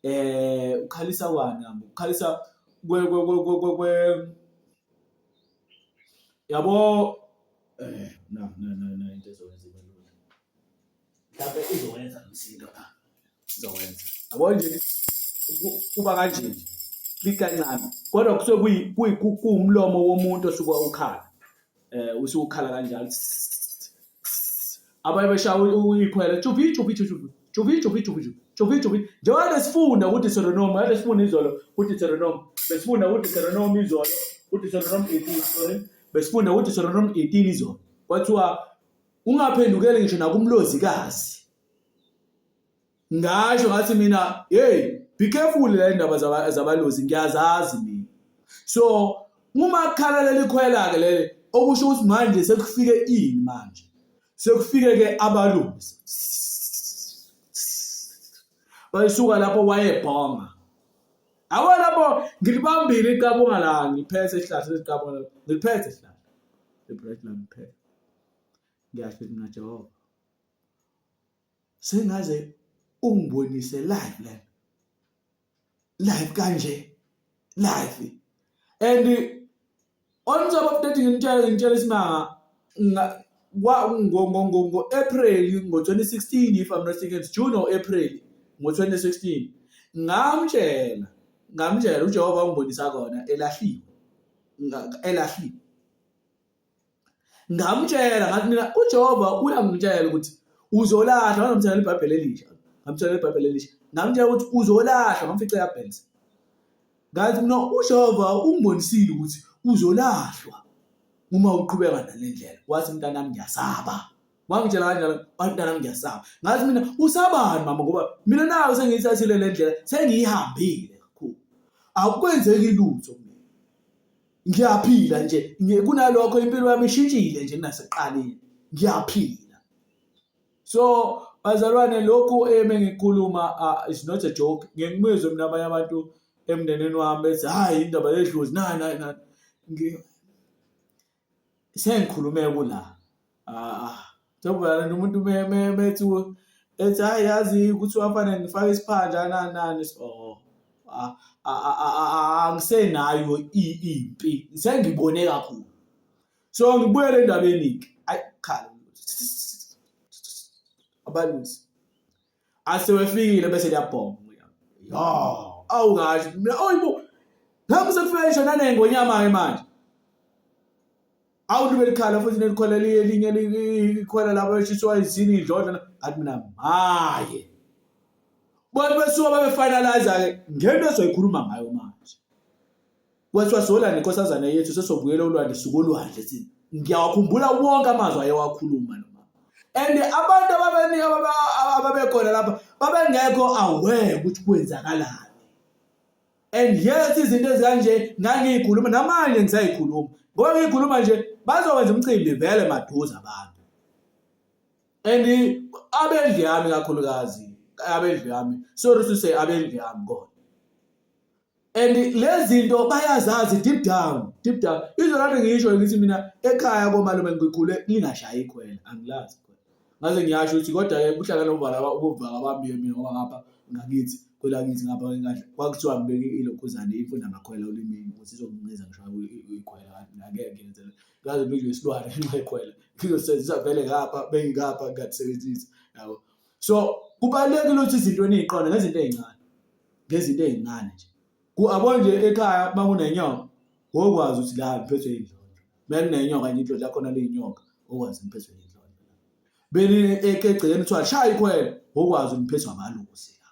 Eh ukhalisa kwani hamba ukhalisa kwe kwe kwe kwe kwe yabo eh na na na na into ezokwenza ibe lula mhlawumbe izowenza umsindo la izowenza yabo nje kuba kanje nje likancane kodwa kusuke kuwumlomo womuntu osuke ukhala eh usuke ukhala kanjalo abanye beshaya ikhwela tshuvi tshuvi tshuvi tshuvi tshuvi tshuvi tshuvi tshuvi njengoba besifunda kuDeuteronomy kade sifunda izolo kuDeuteronomy besifunda kuDeuteronomy izolo kuDeuteronomy 18 sorry besifunda kuDeuteronomy 18 izolo kwathiwa ungaphendukeli ngisho nakumlozikazi Ngasho ngathi mina hey be careful le ndaba zabalozi ngiyazazi mina. So uma kukhala leli khwela ke leli okusho ukuthi manje sekufike ini manje. Sekufike ke abalozi. Bayisuka lapho wayebhonga. Abo lapho ngilibambile iqabunga la ngiphethe isihlahla isiqabunga ngiliphethe isihlahla. Ibread la ngiphethe. Ngiyasho mina Jehova. Sengaze ungibonise live lena. Live kanje. Live. And on top of that ngimtshela ngimtshela isimanga ngo-April ngo-2016 if I'm not mistaken June or April ngo-2016 ngamtshela ngamtshela uJehova ungibonisa kona elahliwe elahliwe Ngamtshela ngathi mina uJehova uyangitshela ukuthi uzolahla ngamtshela iBhayibheli elisha. Ngamtshela iBhayibheli elisha. Ngamtshela ukuthi uzolahla ngamfica eYabhense. Ngathi mina uJehova ungibonisile ukuthi uzolahlwa uma uqhubeka nale ndlela. Wathi mntanami ngiyasaba. Wangitshela kanjalo, wathi mntanami ngiyasaba. Ngathi mina usabani mama ngoba mina nayo sengiyithathile le ndlela sengiyihambile kakhulu. Akukwenzeki lutho kumina. Ngiyaphila nje, kunalokho impilo yami ishintshile nje kunasekuqaleni. Ngiyaphila. So bazalwane lokhu emengikhuluma is not a joke. Ngeke ngimizwe mina abanye abantu emndenini wami bethi hayi indaba yedlozi nani nani nani. Sengikhulume kula. Ah, njengoba umuntu methi ethi hayi yazi ukuthi wafanele ngifake isiphandla nani nani so angisenayo impi sengibone kakhulu. So ngibuyele endabeni-ke ayi khala abalusi asebefikile bese liyabhonga ya awungasho mina oyibo ngabe sekufika ngisho nanengonyama-ke manje awu libe likhala futhi nelikhola elinye likhola lapho eshiswa izini idlodla ngathi mina maye bona besuka babe-finalize-ke ngento ezoyikhuluma ngayo manje Kwathiwa solanda inkosazana yethu sesobuyela olwandle sukolwandle thina. Ngiyawakhumbula wonke amazwi ayewakhuluma lo mama. And abantu ababekhona lapha babengekho aware ukuthi kwenzakalani. And yes izinto ezikanje ngangiyikhuluma namanje ngisayikhuluma. Ngoba ngiyikhuluma nje bazokwenza umcimbi vele maduze abantu. And abendlu yami kakhulukazi abendlu yami sorry to say abendlu yami kodwa and lezi zinto bayazazi deep down deep down izolade ngisho ngithi mina ekhaya komalume ngikhule ngingashayi ikhwela angilazi ikhwela ngaze ngiyasho ukuthi kodwa-ke kuhlangana uvala ubuvaka bami mina ngoba ngapha ngakithi kwelakithi ngapha ngingadla kwakuthiwa ngibeke ilokhuzane imfunda makhwela olimini ukuthi izonginceza ngishaya ikhwela angeke ngenze ngaze ngidle isilwane ngenxa yekhwela ngizosebenzisa vele ngapha bengingapha ngingasebenzisi yabo so kubalulekile ukuthi izinto eniyiqonde ngezinto ey'ncane ngezinto ey'ncane nje. Yabo nje ekhaya uma kunenyoka wokwazi ukuthi la ngiphethwe yindlondlo. Uma kunenyoka nje idlozi lakhona liyinyoka wokwazi ngiphethwe yindlondlo. Beni egcekeni kuthiwa shaya ikhwelo wokwazi ngiphethwe abalusi la.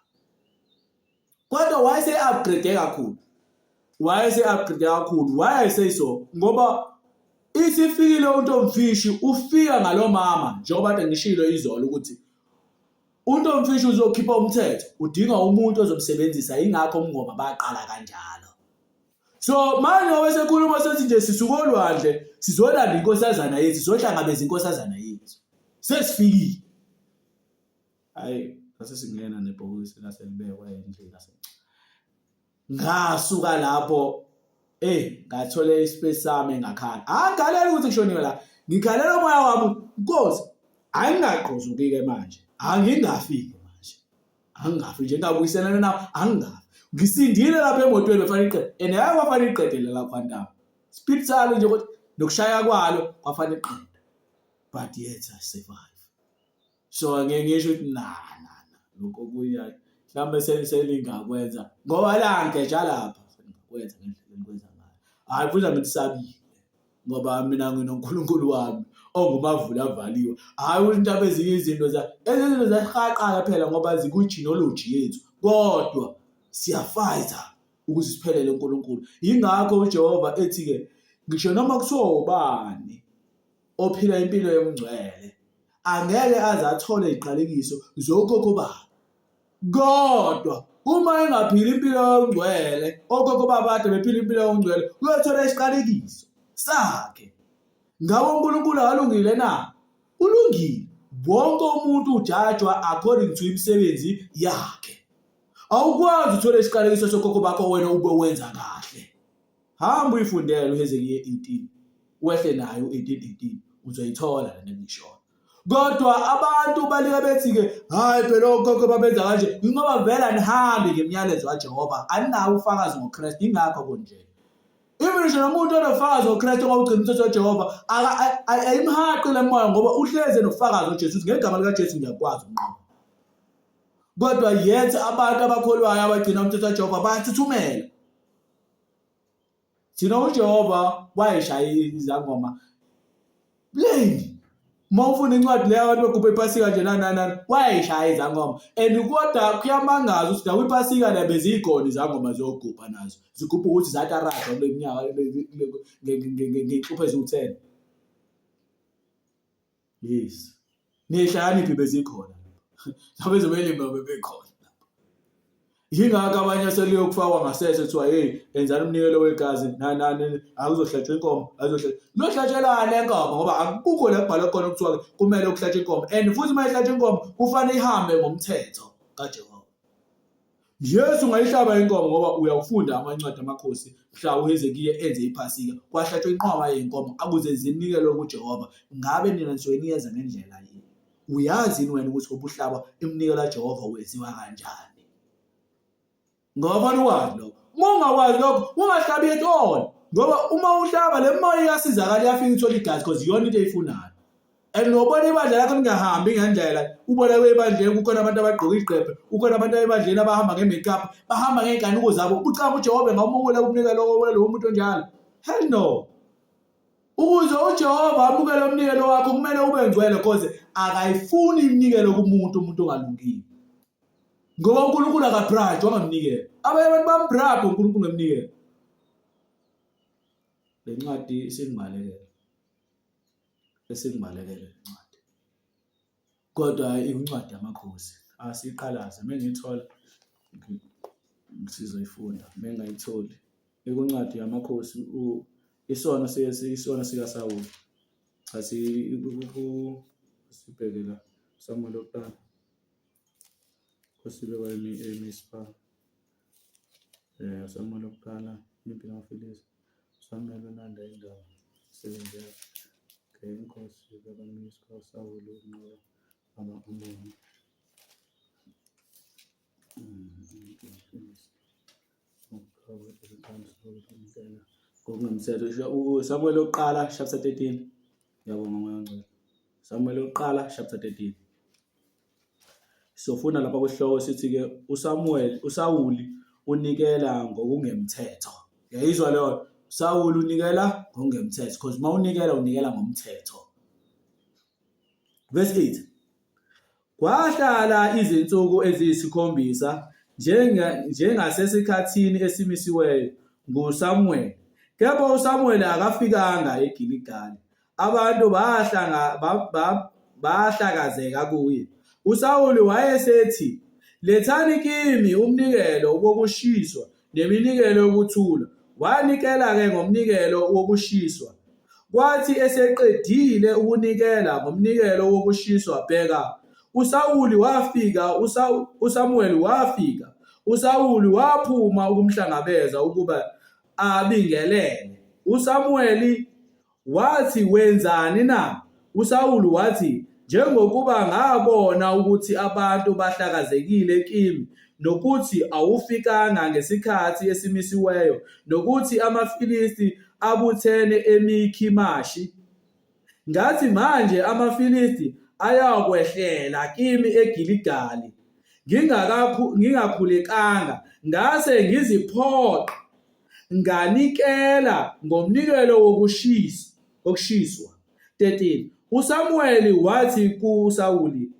Kodwa wayese-upgrade kakhulu. Wayese-upgrade kakhulu. Why I say so? Ngoba isifikile uNtomfishi ufika ngalo mama njengoba kade ngishilo izolo ukuthi UNtomfishi uzokhipha umthetho, udinga umuntu ozomsebenzisa yingakho umngoma baqala kanjalo. So manje ngoba sekhuluma sethi nje sisuka olwandle sizolanda inkosazana yethu sizohlangabeza inkosazana yethu. Sesifikile. Hayi sase singena nebhokisi lase libekwa endlini lase. Ngasuka lapho eh ngathola ispace sami ngakhala. Angikhaleli ukuthi kushoniwe la. Ngikhalela umoya wami Nkosi. Angingaqozuki ke manje. Angingafiki manje. Angingafi nje ngabuyiselana nawo angingafi. Ngisindile lapha emotweni befanele iqede. And hayi kwafanele iqedele la quantum. Speed salo nje kodwa nokushaya kwalo kwafanele iqede. But yet I survive. So angeke ngisho ukuthi na na na lokho kuya mhlawumbe selingakwenza ngoba la ngeja lapha sengakwenza ngendlela enikwenza ngayo. Hhayi futhi anginisabile ngoba mina nginoNkulunkulu wami ongumavula avaliwe. Hhayi ukuthi mhlawumbe ezinye izinto ezinye izinto ziyahaqaka phela ngoba zikwi-genealogy yethu kodwa siyafayitha ukuze siphelele uNkulunkulu. Yingakho uJehova ethi-ke ngisho noma kuthiwa ubani ophila impilo yobungcwele angeke aze athole iziqalekiso zokhokho babo. Kodwa uma engaphili impilo yobungcwele, okhokho babo kade bephila impilo yobungcwele, uyothola isiqalekiso sakhe. Ngabe uNkulunkulu akalungile na? Ulungile. Wonke umuntu ujajwa according to imisebenzi yakhe. Awukwazi uthola isiqalekiso sokhokho bakho wena ube wenza kahle. Hamba uyifundele uHezekiya 18 wehle nayo u-18 18 uzoyithola lento engishoyo. Kodwa abantu balike bethi-ke hhayi phela okhokho babenza kanje ingoba vele anihambi ngemiyalezo kaJehova aninawo ufakazi ngoKristu ingakho kunje. Even ngisho nomuntu onofakazi ngoKristu ngoba ugcina umthetho kaJehova ayimhaqi le moya ngoba uhleze nofakazi ngoJesu ukuthi ngegama likaJesu ngiyakwazi ukunqoba. Kodwa yet abantu abakholwayo abagcina umthetho kaJehova bayathuthumela. Thina uJehova wayeshaya izangoma plain. Uma ufuna incwadi leyo abantu begubha iphasika nje nani nani nani wayeshaya izangoma and kodwa kuyamangaza ukuthi nawo iphasika la bezikhona izangoma ziyogubha nazo zigubha ukuthi zatarajwa kule minyaka ngey'nhlupho eziwu-10 Yes. Nehlakaniphi bezikhona. Nabezobelima bebekhona. Yingakho abanye seliyokufakwa ngasese kuthiwa hey enzani umnikelo wegazi nani nani akuzohlatshwa inkomo azohlatshwa lohlatshelani le nkomo ngoba akukho la kubhalwe khona kuthiwa kumele ukuhlatshwa inkomo and futhi uma ihlatshwa inkomo kufanele ihambe ngomthetho kaJehova. Yesu ungayihlaba inkomo ngoba uyawufunda amancwadi amakhosi mhla uHezekiya enze iphasika kwahlatshwa inqwaba yenkomo akuze zinikelwe kuJehova ngabe nina nizoyinikeza ngendlela yini? Uyazi yini wena ukuthi ubuhlaba iminikelo kaJehova wenziwa kanjani? Ngoba fanele ukwazi lokho. Uma ungakwazi lokho, ungahlabi at all. Ngoba uma uhlaba le moya iyasizakala iyafika ithola igazi because iyona into eyifunayo. And nobona ibandla lakho lingahambi ngendlela, ubona ebandleni kukhona abantu abagqoka igqebhe, kukhona abantu ebandleni abahamba nge-makeup, bahamba ngey'nkanuko zabo. Ucabanga uJehova engamukela umnikelo lowo muntu onjalo? Hell no. Ukuze uJehova amukele umnikelo wakho kumele ube ngcwele cause akayifuni iminikelo kumuntu umuntu ongalungile. Ngoba uNkulunkulu akabrajwa ngamnikelo. Abanye abantu bambrabha uNkulunkulu ngemnikelo. Le ncwadi isingibalekele. Isingibalekele le ncwadi. Kodwa incwadi yamakhosi asiqalaze mengiyithola sizoyifunda mengayitholi ikuncwadi yamakhosi isono isono sikaSawuli cha sibheke la Samuel wokuqala Nkosi bekwa eMispa Samuel wokuqala impi namaFilisti Samuel ulanda indaba imisebenzi yakhe okay inkosi bekwa uSawuli unqoba ama-Amoni Ngokungemthetho uSamuweli wokuqala chapter 13. Ngiyabonga Moya oNgcwele. Samuweli wokuqala chapter 13. Sofuna lapha kwesihloko sithi-ke uSamuel uSawuli unikela ngokungemthetho. Uyayizwa leyo? Sawuli unikela ngokungemthetho because uma unikela unikela ngomthetho. Verse 8. Kwahlala izinsuku eziyisikhombisa njengasesikhathini esimisiweyo nguSamuweli, kepha uSamuweli akafikanga eGiligali, abantu bahlakazeka kuye. USawuli wayesethi, Lethani kimi umnikelo wokushiswa neminikelo yokuthula. Wanikela-ke ngomnikelo wokushiswa. Kwathi eseqedile ukunikela ngomnikelo wokushiswa, bheka, uSawuli wafika, uSamuweli wafika, uSawuli waphuma ukumhlangabeza ukuba abingelele. USamuweli Wathi, Wenzani na? USawulu wathi, Njengokuba ngabona ukuthi abantu bahlakazekile kimi, nokuthi awufikanga ngesikhathi esimisiweyo, nokuthi amaFilisti abuthene eMikhimashi, ngathi, Manje amaFilisti ayakwehlela kimi eGiligali, ngingakhulekanga, ngase ngiziphoqa Nganikela ngomnikelo wokushiswa, wokushiswa. 13 USamuweli wathi kuSawuli,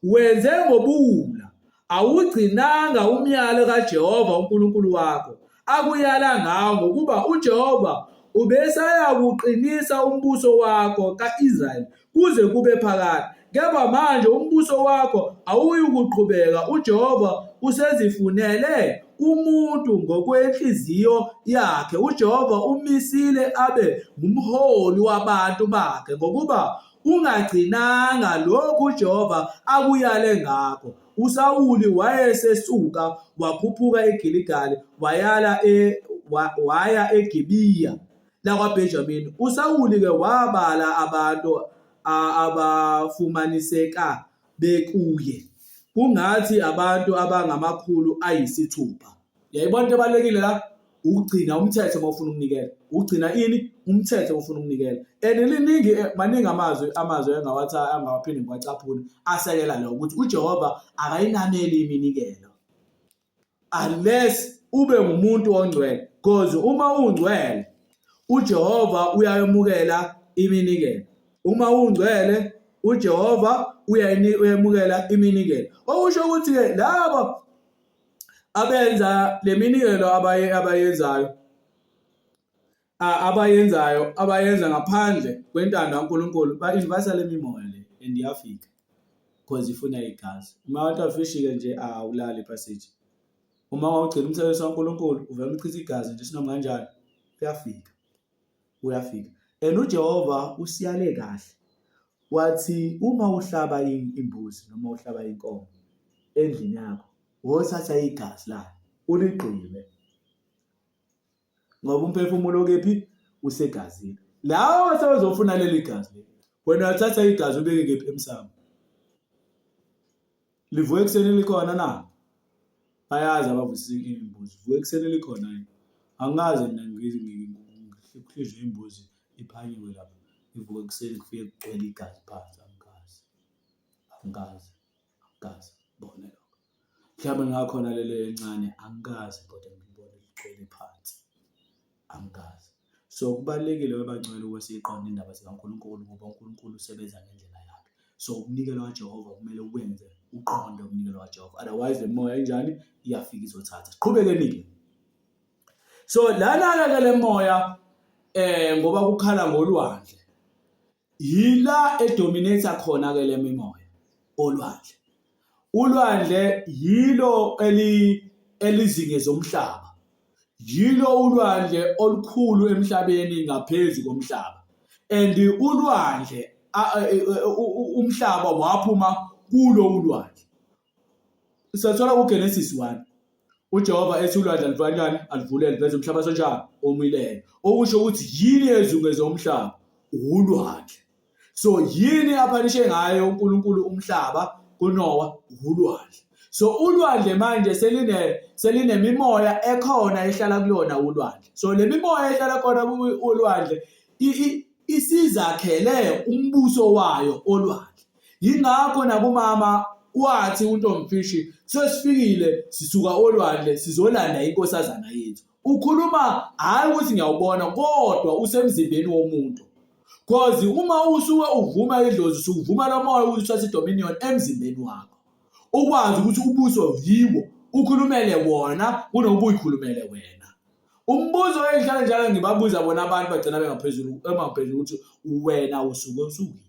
Wenze ngobuwula, awugcinanga umyalo kaJehova uNkulunkulu wakho akuyala ngawo, ngokuba uJehova ubesayakuqinisa umbuso wakho ka-Israyeli kuze kube phakade. Kepha manje umbuso wakho awuyukuqhubeka, uJehova usezifunele umuntu ngokwenhliziyo yakhe. UJehova umisile abe ngumholi wabantu bakhe, ngokuba ungagcinanga lokhu uJehova akuyale ngakho. USawuli wayesesuka wakhuphuka eGiligali wayala e, waya eGibiya lakwaBhenjamini. USawuli-ke wabala abantu abafumaniseka bekuye, kungathi abantu abangamakhulu ayisithupha. Uyayibona into ebalulekile la? Ukugcina umthetho uma ufuna ukunikela. Ukugcina ini? Umthetho uma ufuna ukunikela. And liningi eh, maningi amazwi amazwi engawatha angawaphinde ngiwacaphune asekela lo ukuthi uJehova akayinameli iminikelo. Unless ube ngumuntu ongcwele because uma ungcwele uJehova uyayemukela iminikelo. Uma ungcwele uJehova uyayemukela iminikelo. Okusho ukuthi ke labo abenza leminikelo abaye abayenzayo abayenzayo abayenza ngaphandle kwentando kaNkulunkulu ba-invite le mimoya le and iyafika because ifuna igazi. Uma abantu afishike nje awulali passage. Uma ungawugcina umthetho kaNkulunkulu uvele uchithe igazi nje sinoma kanjani uyafika. Uyafika. And uJehova usiyale kahle wathi uma uhlaba imbuzi noma uhlaba inkomo endlini yakho wothatha igazi layo uligqibe ngoba umphefumulo kephi usegazini lawo sebezofuna leli gazi leli wena uyathatha igazi ubeke kephi emsamo livuka ekuseni likhona na bayazi abavusisa imbuzi vuka ekuseni likhona yini angikaze mina ngihlushwe imbuzi iphanyiwe lapha ivuka ekuseni kufike kugcwele igazi phansi angikaze angikaze angikaze ngibone lokho mhlawumbe ngakhona lele encane angikaze kodwa ngibone ligcwele phansi angikaze so kubalulekile webangcwele ukuba siyiqonde indaba zikaNkulunkulu ngoba uNkulunkulu usebenza ngendlela yakhe so umnikelo kaJehova kumele uwenze uqonde umnikelo kaJehova otherwise le moya injani iyafika izothatha siqhubekeni-ke so lana-ke ke le moya eh ngoba kukhala ngolwandle Yila edominate khona ke le mimoya olwandle. Ulwandle yilo eli elizingeze umhlaba. Yilo ulwandle olukhulu emhlabeni ngaphezu komhlaba. And ulwandle e, e, umhlaba waphuma kulo ulwandle. Sathola kuGenesis 1. uJehova ethi ulwandle aluvale alivulele liveze umhlaba sonjani omileyo okusho ukuthi yini ezungeze umhlaba ulwandle so yini aphanishe ngayo uNkulunkulu umhlaba kuNowa ulwandle so ulwandle manje seline selinemimoya ekhona ehlala kulona ulwandle so le mimoya ehlala khona ulwandle isizakhele umbuso wayo olwandle Yingakho nakumama wathi uNtombifishi sesifikile sisuka olwandle sizolanda inkosazana yethu. Ukhuluma hhayi ukuthi ngiyawubona kodwa usemzimbeni womuntu. Cause uma usuke uvuma idlozi usuvuma lo moya ukuthi uthathe idominion emzimbeni wakho. Ukwazi ukuthi ubuswe yiwo ukhulumele wona kunokuba uyikhulumele wena. Umbuzo engihlale njalo ngibabuza bona abantu bagcina bengaphezulu engaphezulu ukuthi wena usuke usukuphi?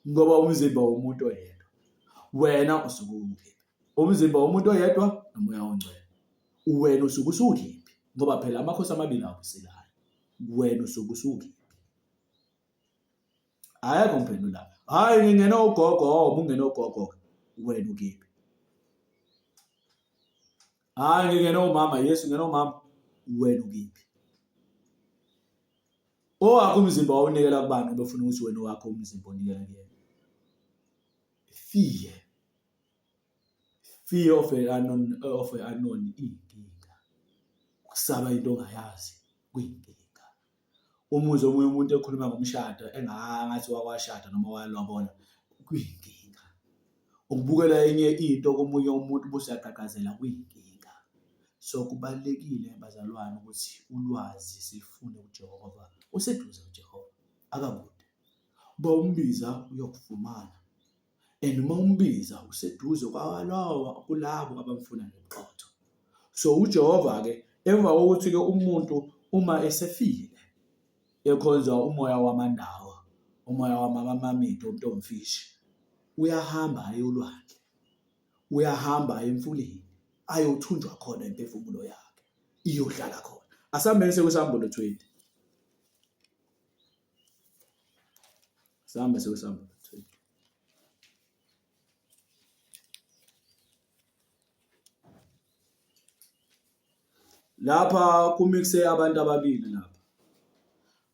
Ngoba umzimba womuntu oyedwa wena usuke ukephi? Umzimba womuntu oyedwa nomoya ongcwele. Wena usuke usukephi? Ngoba phela amakhosi amabili abuselana. Wena usuke usukephi? Akekho ngiphendulayo. Hhayi ngingena ugogo, oh ubungena ugogo-ke. Wena ukephi? Hhayi ngingena umama, yes ungena umama. Wena ukephi? Owakho umzimba wawunikela kubani ubefuna ukuthi wena owakho umzimba unikela kuyena? Fear. Fear of a unknown, of a unknown iyinkinga. Ukusaba into ongayazi kuyinkinga. Umuzwe omunye umuntu ekhuluma ngomshado engathi wakwashada noma walobola kuyinkinga. Ukubukela enye into komunye umuntu bese uyaqhaqhazela kuyinkinga. So kubalulekile bazalwane ukuthi ulwazi silufune kuJehova. Useduze uJehova, akakude. Uba umbiza uyokufumana and uma umbiza useduze kwalowo kulabo abamfuna ngobuqotho. So uJehova-ke emva kokuthi-ke umuntu uma esefile ekhonza umoya wamandawo, umoya wamamamidi womntomfishi, uyahamba aye olwandle, uyahamba aye emfuleni ayothunjwa khona imphefumulo yakhe iyohlala khona. Asihambeni sekusambulo 20. Sihambe sekusambulo 20. Lapha kumikse abantu ababili lapha.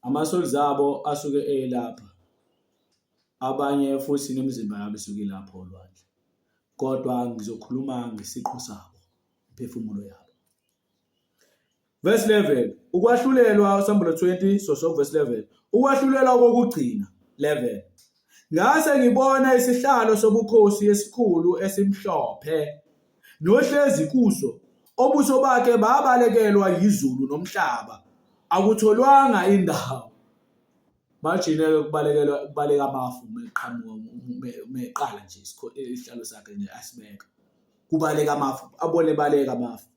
Ama-souls abo asuke elapha. Abanye futhi nemizimba yabo isuke ilapho olwandle. Kodwa ngizokhuluma ngesiqu sabo, imphefumulo yabo. Verse 11 ukwahlulelwa usambulo 20 so so verse 11 ukwahlulelwa kokugcina 11 ngase ngibona isihlalo sobukhosi esikhulu esimhlophe nohlezi kuso obuso bakhe babalekelwa yizulu nomhlaba akutholwanga indawo bajineke ukubalekelwa ukubaleka amafu meqhamuka meqala nje isihlalo sakhe nje asibeka kubaleka amafu abone baleka amafu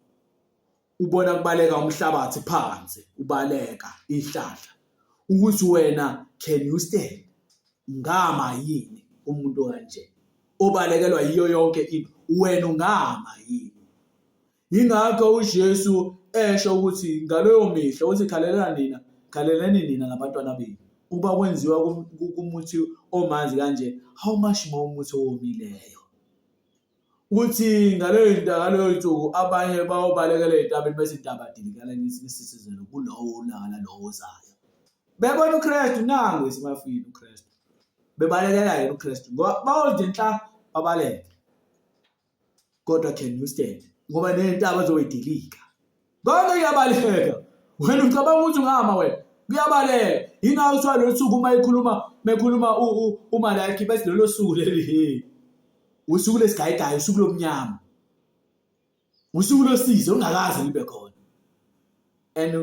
ubona kubaleka umhlabathi phansi ubaleka ihlahla ukuthi wena can you stand ungama yini umuntu kanje obalekelwa yiyo yonke into wena ungama yini Yingakho uJesu esho ukuthi ngaleyo mihla uthi khalela nina, khaleleni nina nabantwana benu. Uba kwenziwa kumuthi omanzi kanje, how much more umuthi owomileyo? Uthi ngaleyo ngaleyo nsuku abanye bayobalekela ey'ntabeni bese intaba dilikala nisisizelo kulowo ulaka lalowo ozayo. Bebona uKristu nangu esemafini uKristu. Bebalekela yena uKristu ngoba bawuthi nhla babaleke. Kodwa can you stand? Ngoba ney'ntaba zoyidilika. Konke kuyabaleka. Wena ucabanga ukuthi ungama wena. Kuyabaleka. Yingakho kuthiwa lolu suku uma ekhuluma mekhuluma uMalaki bethi lolo suku leli he. Usuku lesigayigayi, usuku lomnyama. Usuku losizi olungakaze libe khona. And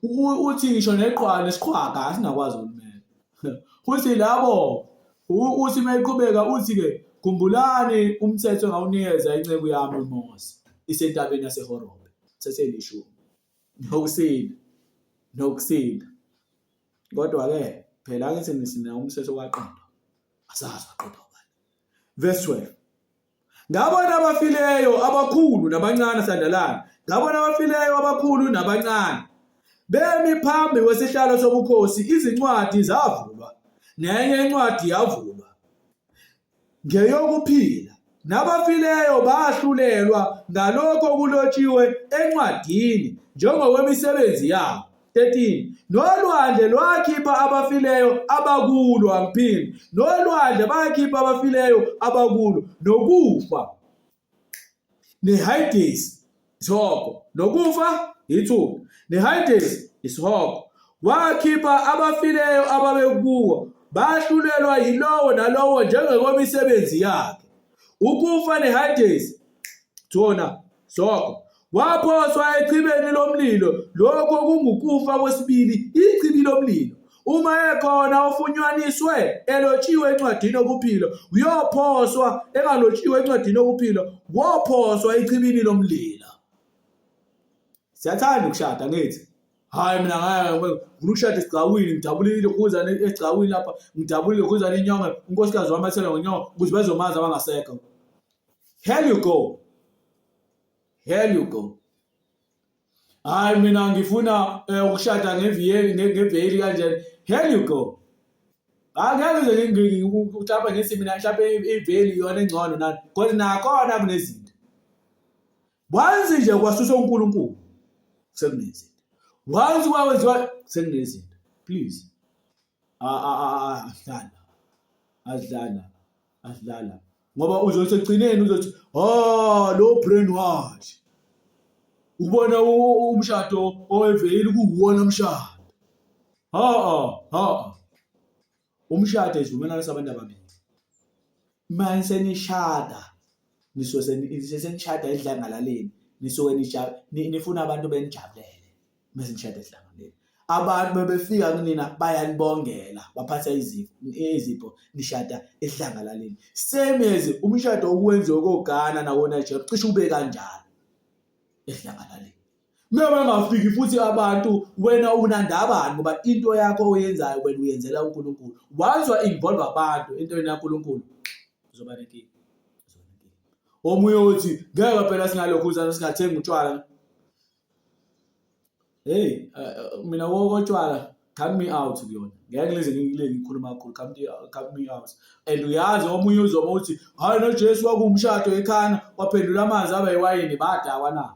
uthi ngisho neqhwa nesiqhwaga asingakwazi ukulimela. Futhi labo uthi mayiqhubeka uthi ke khumbulani umthetho engawunikeza inceku yami uMose isentabeni yaseHorobe seseyilishumi nokusinda nokusinda kodwa ke phela akithi nisina umthetho waqedwa asazi waqedwa ubani verse 12 Ngabona abafileyo abakhulu nabancane sandalana. Ngabona abafileyo abakhulu nabancane. Bemi phambi kwesihlalo sobukhosi izincwadi zavulwa. Nenye incwadi yavulwa. Ngeyokuphila. Nabafileyo bahlulelwa ngalokho okulotshiwe encwadini njengokwemisebenzi yabo. 13 Nolwandle lwakhipha abafileyo abakulo, angiphindi, nolwandle bakhipha abafileyo abakulo, nokufa neHayidesi, isihogo, nokufa ithuna, neHayidesi, isihogo, wakhipha abafileyo ababekuwo, bahlulelwa yilowo nalowo njengokwemisebenzi yakhe. Ukufa neHayidesi, thona, Soko. Waphoswa echibeni lomlilo, lokho kungukufa kwesibili, ichibi lomlilo. Uma ekhona ofunywaniswe elotshiwe encwadini yokuphila, uyophoswa engalotshiwe encwadini yokuphila, wophoswa echibini lomlilo. Siyathanda ukushada ngithi. Hayi mina ngeke ngifuna ukushada esigcawini ngidabulile ilokhuzane esigcawini lapha ngidabulile ilokhuzane inyongo unkosikazi wami athele ngenyongo ukuze bezomazi abangasekho. Hell you go. Hell you go. Hayi mina ngifuna eh, ukushada ngeviyeli ngeveyili kanjena. Hell you go. Angeke ngize ngikuthapha ngithi mina mhlawumbe iveli iyona engcono nani. Because nakhona kunezinto. Once nje kwasuswa uNkulunkulu sekunezinto. Once kwakwenziwa sekunezinto. Please. Asidlala. Asidlala. Asidlala. Ngoba uzothi ekugcineni uzothi oh lo brain wash. Ubona umshado oweveyili kuwuwona umshado. Ha ha. Umshado isivumelwano sabantu ababili. Manje senishada nisuke senishada edlangalaleni nisuke nifuna abantu benijabulele mese nishada edlangaleni. Abantu bebefika kunina bayanibongela baphatha izipho izipho nishada edlangalaleni. Same as umshado okwenziwe koGhana nakoNigeria cishe ube kanjalo edlangalaleni. Uma bengafiki futhi abantu wena unandabani ngoba into yakho oyenzayo wena uyenzela uNkulunkulu. Once wa involve abantu entweni kaNkulunkulu uzoba nenkinga. Omunye uthi ngeke phela singalokhu uzana singathengi utshwala. Hey, mina wokotshwala count me out kuyona. Ngeke ngize ngile ngikhuluma kakhulu count me out. And uyazi omunye uzoba uthi hayi noJesu wakuwumshado eKhana waphendula amanzi aba yiwayini badakwa na.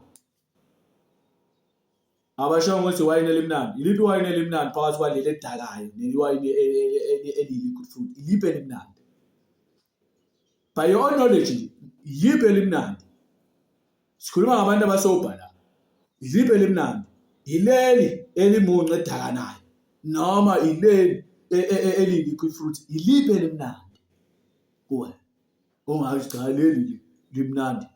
Abashongo ukuthi iwayini elimnandi. Iliphi iwayini elimnandi phakathi kwaleli elidakayo neliwayini eliyi-liquid fruit? Iliphi elimnandi? By your own knowledge nje, iliphi elimnandi? Sikhuluma ngabantu abasobha la. Iliphi elimnandi? Ileli elimuncu edakanayo noma ileli eliyi-liquid fruit? Iliphi elimnandi kuwena? Ongathi cha leli limnandi leli.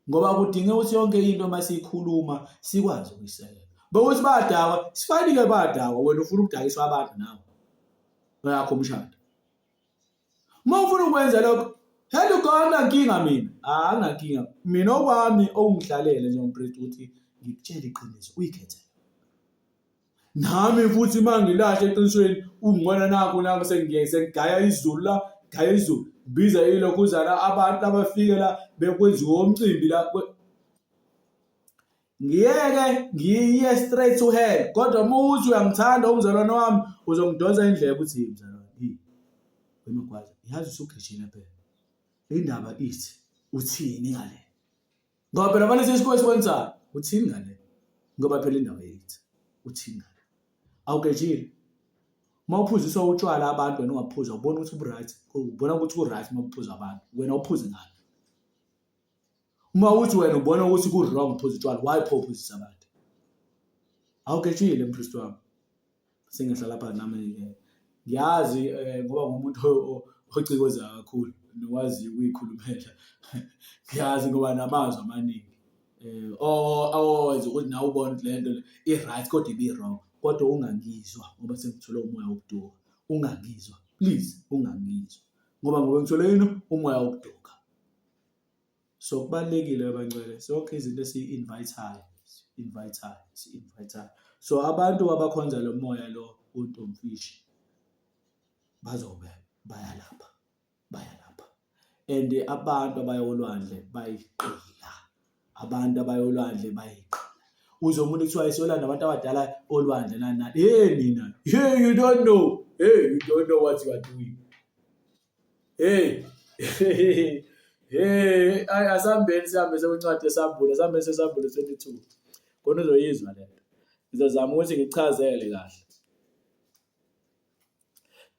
Ngoba kudingeka ukuthi yonke into uma siyikhuluma sikwazi ukuyisekela. Bokuthi bayadakwa, sifanike bayadakwa, wena ufuna ukudakiswa abantu nawe. Uyakho umshado. Uma ufuna ukwenza lokho, hell go anginankinga mina. Ah, anginankinga. Mina okwami okungihlalele njengompristi ukuthi ngikutshele iqiniso, uyikhethele. Nami futhi uma ngilahle eqinisweni ungibona nakho nakho sengiye sengigaya izulu la gaya izulu biza ilokhuzana abantu abafike la bekwenziwa umcimbi la. Ngiyeke ngiye straight to hell kodwa uma uthi uyangithanda umzalwane wami uzongidonsa indlebe uthi mzalwane hey wemagwaza yazi usugejile phela indaba ithi uthini ngale ngoba phela fanele sesikuwe sibonisayo uthini ngale ngoba phela indaba yethu uthini ngale awugejile uma uphuziswa utshwala abantu wena ungaphuza ubona ukuthi ubu-right ubona ukuthi ku-right uma uphuza abantu wena uphuze ngani Uma uthi wena ubona ukuthi ku-wrong ukuphuza utshwala, why pho uphuzisa abantu? Awugejile mpristi wami. Sengehla lapha nami ngiyazi eh, ngoba ngumuntu ocikoza kakhulu nokwaziyo ukuyikhulumela. Ngiyazi ngoba namazwi amaningi eh owenza ukuthi nawe ubone ukuthi le nto le i-right kodwa ibi-wrong. Kodwa ungangizwa ngoba sengithole umoya wokuduka. Ungangizwa, please ungangizwa ngoba ngoba ngithole yini umoya wokuduka. So kubalulekile abangcwele zonke izinto esiyi-invite-ayo, si-invite-ayo, si-invite-ayo. So abantu abakhonza lo moya lo untomfishi bazobe bayalapha, bayalapha and abantu abaya olwandle bayiqila, abantu abaya olwandle bayiqila. Uzwe umuntu kuthiwa isolanda abantu abadala olwandle nani nani. Hey nina, hey you don't know, hey you don't know what you are doing. Hey. Hey, ay asambeni sihambe sekwincwadi yesambulo, asambeni sesambulo 22. Khona uzoyizwa le nto. Ngizozama ukuthi ngichazele kahle.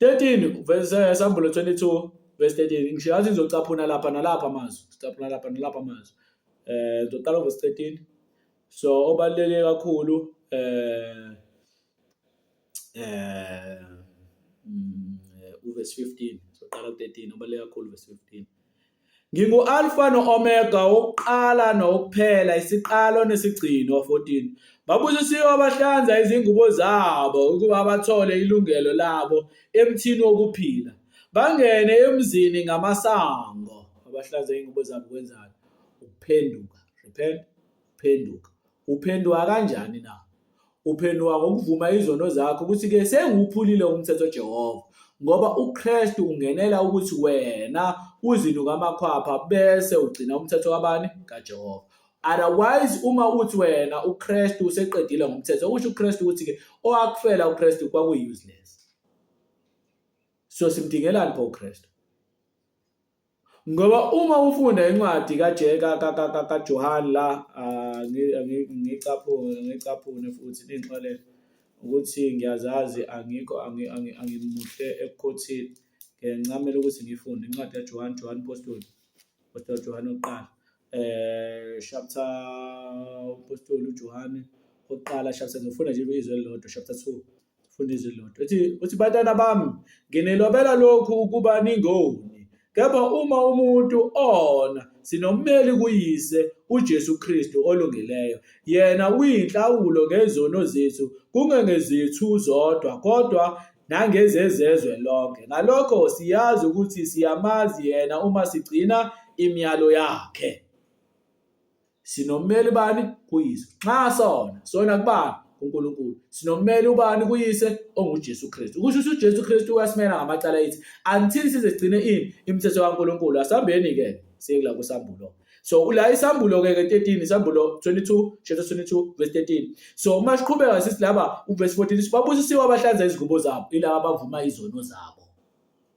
13 verse esambulo 22 verse 13 ngisho yazi ngizocaphuna lapha nalapha amazwi sicaphuna lapha nalapha amazwi eh ngizoqala verse 13 so obaluleke kakhulu eh eh uverse 15 soqala ku-13 obaluleke kakhulu verse 15 Ngingu-Alfa no-Omega, wokuqala nowokuphela, isiqalo nesigcino. 14 Babusisiwe abahlanza izingubo zabo ukuba bathole ilungelo labo emthini wokuphila, bangene emzini ngamasango. Abahlanza izingubo zabo kwenzani? Ukuphenduka, repent, phenduka. Uphenduka kanjani na? Uphenduka ngokuvuma izono zakho ukuthi-ke sengiwuphulile umthetho Jehova, ngoba uKristu ungenela ukuthi wena uzinuke amakhwapha bese ugcina umthetho kabani? KaJehova. Otherwise uma uthi wena uKristu useqedile ngomthetho, okusho uKristu ukuthi-ke owakufela uKristu kwakuyi-useless. So simdingelani pho uKristu? Ngoba uma ufunda incwadi kaJohane la ngicaphune ngicaphune futhi ningixolele ukuthi ngiyazazi angikho angimuhle ekukhothini ngiyancamela ukuthi ngiyifunde incwadi kaJohane John Apostoli Apostoli Johane wokuqala chapter Apostoli uJohane wokuqala chapter ngifunda nje izwi elilodwa chapter 2 Funda izwi elilodwa. Uthi uthi bantwana bami nginilobela lokhu ukuba ningoni. Kepha uma umuntu ona sinommeli kuyise uJesu Kristu olungileyo. Yena uyinhlawulo ngezono zethu kungengezethu zodwa kodwa nangezezezwe lonke. Ngalokho siyazi ukuthi siyamazi yena uma sigcina imiyalo yakhe. Sinommeli bani kuyise? Nxa sona, sona kubani? KuNkulunkulu. Sinommeli ubani kuyise? OnguJesu Kristu. Kusho ukuthi uJesu Kristu uyasimela ngamacala ethu until size sigcine ini? Imithetho kaNkulunkulu. Asambeni-ke siye kula kusambulo. So la isambulo-ke ke 13, isambulo 22, chapter 22 verse 13. So uma siqhubeka sithi laba uverse 14 babusisiwe abahlanza izingubo zabo, ilaba abavuma izono zabo.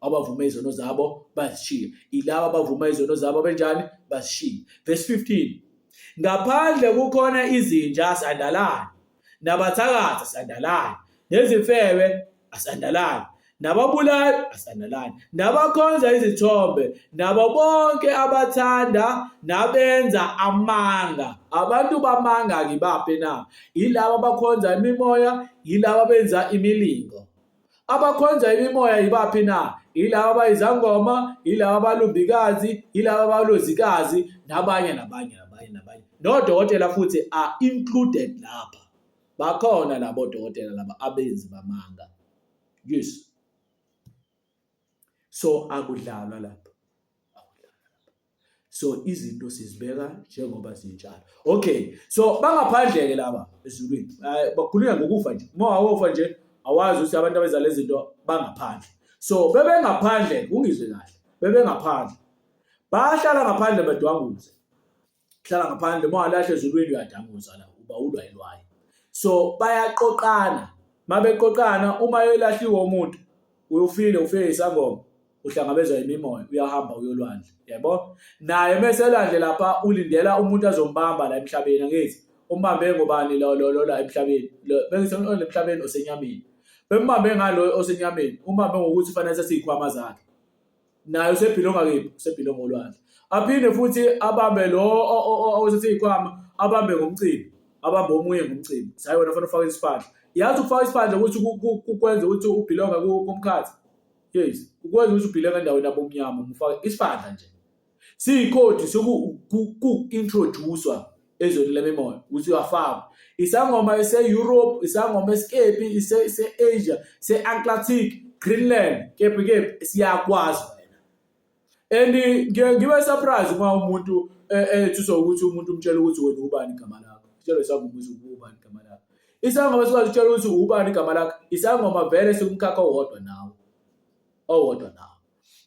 Abavuma izono zabo bazishiye. Ilaba abavuma izono zabo benjani? Bazishiye. Verse 15. Ngaphandle kukhona izinja asandalani, nabathakathi asandalani, nezifebe asandalani, nababulali asandalani, nabakhonza izithombe, nabo bonke abathanda nabenza amanga. Abantu bamanga ngibaphi na? Yilaba abakhonza imimoya, yilaba abenza imilingo. Abakhonza imimoya yibaphi na? Yilaba abayizangoma, yilaba abalumbikazi, yilaba abalozikazi, nabanye nabanye nabanye nabanye. Nodokotela futhi are included lapha. Bakhona labo dokotela laba abenzi bamanga. Yes. So akudlalwa lapha. So izinto sizibeka njengoba zinjalo. Okay, so bangaphandle ke laba ezulwini. Bakhulunywa ngokufa nje. Uma wawofa nje awazi ukuthi abantu abenza lezi zinto bangaphandle. So bebengaphandle, ungizwe kahle. Bebengaphandle. Bahlala ngaphandle bedwanguze. Hlala ngaphandle uma walahla ezulwini uyadanguza la. Uba ulwayilwayi. So bayaqoqana, mabeqoqana uma elahliwe umuntu uyofile ufike isangoma uhlangabezwa imimoya uyahamba uyolwandle yabo naye meselwandle lapha ulindela umuntu azombamba la emhlabeni angithi umbambe ngobani lo lo la emhlabeni lo bengithi emhlabeni osenyameni bembambe ngalo osenyameni umbambe ngokuthi fanele sesiyikhwama zakhe naye usebhilonga kephi usebhilonga olwandle aphinde futhi abambe lo osethi ikhwama abambe ngomcimbi abambe omunye ngomcimbi sayi wena fanele ufake isiphandla yazi ukufaka isiphandla ukuthi kukwenza ukuthi ubhilonga kumkhathi yes ukwenza ukuthi ubhilonga endaweni abomnyama umfake isiphandla nje Siyikhodi soku-introduce-wa ezweni lemimoya ukuthi uyafakwa. Isangoma ese-Europe, isangoma esikephi, ise-Asia, se-Antarctic, Greenland, kephi kephi siyakwazi wena. And ngiye ngibe surprise uma umuntu ethuswa ukuthi umuntu umtshela ukuthi wena ubani igama lakho. Utshela isangoma ukuthi ubani igama lakho. Isangoma sikwazi ukutshela ukuthi ubani igama lakho. Isangoma vele sikumkhakha owodwa nawe. Owodwa nawe.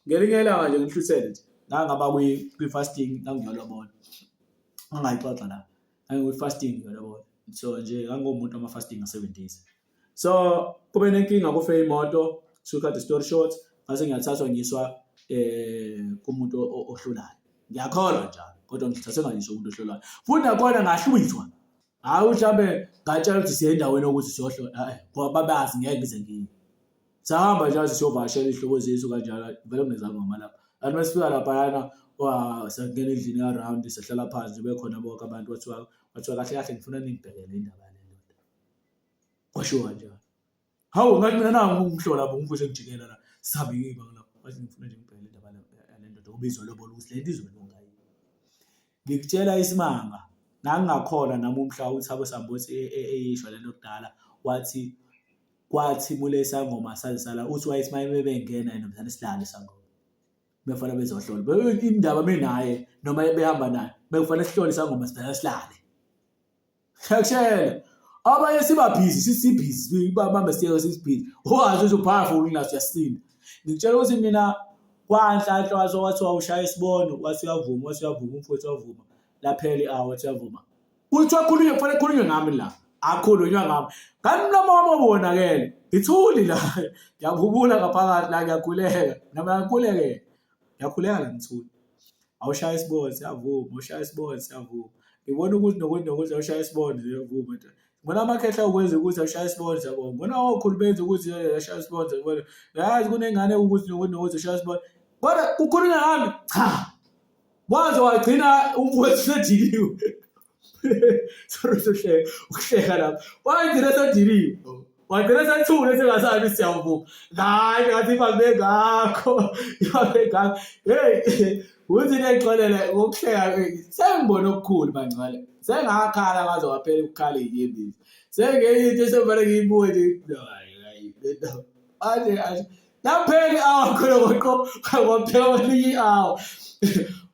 Ngelinye ilanga nje ngihluthele nje ngangaba kwi-fasting ngangiyolobola ngangayixoxa la ngangikwi-fasting ngiyolobola so nje ngangiwumuntu wama-fasting nga-7 days so kube nenkinga kufe imoto to cut the story short ngase ngiyathathwa ngiyiswa kumuntu ohlulayo ngiyakholwa njalo kodwa ngithathwe ngayiswa umuntu ohlulayo futhi nakhona ngahlwithwa hhayi mhlawumbe ngatshela ukuthi siye endaweni yokuthi siyohlola ngoba babazi ngeke ngize ngiye Sahamba nje siyovakashela iy'hlobo zethu kanjalo vele kunezangoma lapha. Kanti uma sifika laphayana sangena endlini ka-round sahlala phansi bekhona bonke abantu kwathiwa kwathiwa kahle kahle ngifuna ningibhekele indaba yale ndoda. Kwashiwo kanjalo. Hawu ngathi mina nangu umhlola bo ngifuse ngijikela la sihambe ngiyibanga lapho. Ngathi ngifuna nje ngibhekele indaba yale ndoda ngoba izolobola ukuthi le nto izolunga yini. Ngikutshela isimanga ngangingakholwa nami umhla uThabo Sambothi e, e, eyisho lento kudala wathi Kwathimula isangoma saze sala uthi wayethi uma bebengena yena mhlawumbe silale isangoma befana bezohlola indaba menaye noma behamba naye bekufanele sihlole isangoma sivele silale ngiyakutshela abanye sibabhizi sisibhizi bambe siyeke sisibhizi wazi ukuthi upowerful kunaso uyasinda ngikutshela ukuthi mina kwanhlanhla wathi wathiwa ushaya isibono wathi uyavuma wathi uyavuma umfowethu wavuma laphela i-hour wathi uyavuma Kuthiwa khulunywe kufanele kukhulunywe ngami la. Akhulunywa ngami. Kanti umlomo wami obonakele. Ngithuli la. Ngiyabubula ngaphakathi la ngiyakhuleka. Noma ngiyakhuleke. Ngiyakhuleka la ngithuli. Awushaya isibonda siyavuma, awushaya isibonda siyavuma. Ngibona ukuthi nokuthi nokuthi awushaya isibonda siyavuma. Ngibona amakhehla ukwenza ukuthi awushaya isibonda siyabonga. Ngibona okhulu benza ukuthi ashaya isibonda siyabona. Yazi kunengane ukuthi nokuthi nokuthi ashaya isibonda. Kodwa kukhulunywa ngami cha. Waze wagcina umfowethu sediliwe. Sorry sohleka, ukuhleka lapha. Wagcina sediliwe. Wagcina sethule sengasabi siyavuma. Hayi ngathi ibambe ngakho. Ibambe ngakho. Hey, uthi nexolele ngokuhleka sengibona okukhulu bangcwele. Sengakhala ngaze waphela ukukhala inyembezi. Sengenye into esevele ngiyibuke nje. Hayi, hayi, le ndaba. Manje Laphela i-hour khona ngoqo kwaphela kwelinye i-hour.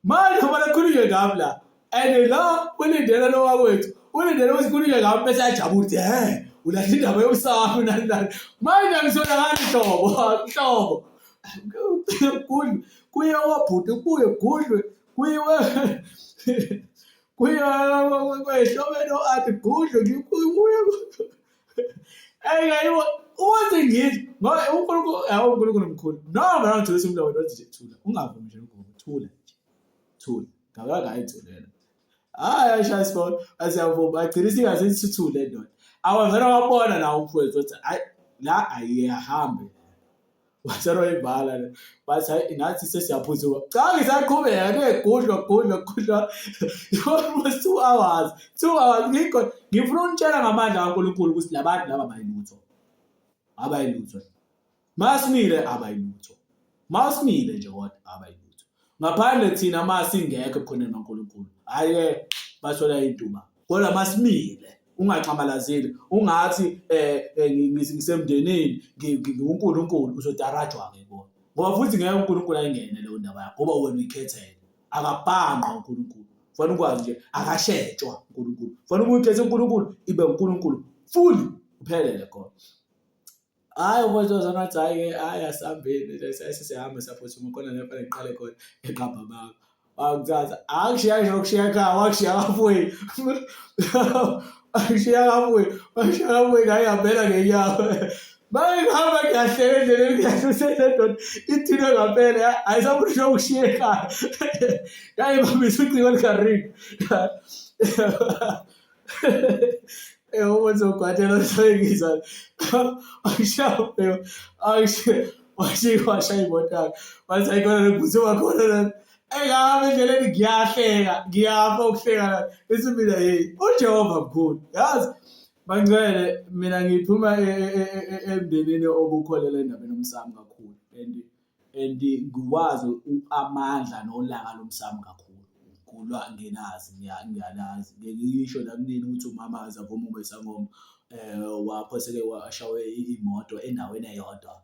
Manje kumele kukhulunywe ngami la. And la ulindele lo wakwethu, ulindele ukuthi kukhulunywe ngami bese ajabula ukuthi he ulahla indaba yomsamo nani nani. Manje angisolakali nhlobo, nhlobo. Gudlu kuye wabhuti kubuye gudlwe kuyiwe kuyiwe kwehlobeni o-athi gudlwe kubuye Ey ayibo uthi ngithi ngoba uNkulunkulu yawo uNkulunkulu mkhulu. Noma la ngithulisa umlomo wathi nje thula. Ungavumi nje ukuvuma thula nje. Thula. Ngakaka ayithulela. Hayi ashaya isibona asiyavuma agcina singaze sithule ndoda. Awavela wabona la umfowethu wathi hayi la ayihambe. Waseroyibhala le bathi hayi nathi sesiyaphuthuma. Cha ngisaqhubeka kuyegudlwa gudlwa gudlwa almost 2 hours 2 hours ngikho ngifuna ukunitshela ngamandla kaNkulunkulu ukuthi labantu laba abayilutho abayilutho masimile abayilutho masimile nje kodwa abayilutho ngaphandle thina masingekho ebukhoneni baNkulunkulu hhayi bathola intuba kodwa masimile ungaxamalazile ungathi eh, ngisemndenini nginguNkulunkulu uzodarajwa ke kona ngoba futhi ngeke uNkulunkulu ayingene leyo ndaba yakho ngoba wena uyikhethele akabhanqwa uNkulunkulu fanele ukwazi nje akashetshwa uNkulunkulu fanele uma uyikhethe uNkulunkulu ibe uNkulunkulu fully uphelele khona. Hhayi mfowethu wazona wathi hhayi-ke hhayi asihambeni sesihamba siyaphuthuma khona la kufanele ngiqale khona eqamba amanga. Wangithatha angishiya ngisho nokushiya ekhaya wakushiya kafowethu. Ashiya kabuye, washiya kabuye ngayihambela ngenyawo. Mangihamba ngiyahleka endleleni ngiyahluse le ndoda ithile ngampela ayisabusho ukushiya ekhaya. Yayibambisa ucingo likaRing. Ubona sewugwatela uhlekisa. Washiya washiya washiya washaya imoto yakhe. Wathi ayikhona nokuphuthuma khona lana. Engihamba endleleni ngiyahleka, ngiyafa ukuhleka la. Ithi mina hey, uJehova mkhulu. Yazi bangcwele mina ngiphuma e, e, e, emndenini obukholela endabeni yomsamo kakhulu and ngiwazi amandla nolaka lomsamo kakhulu. Ngigulwa ngenazi ngiyalazi. Ngeke ngisho nakunini ukuthi umama aze avume ukuba isangoma um waphoseke washawe imoto endaweni eyodwa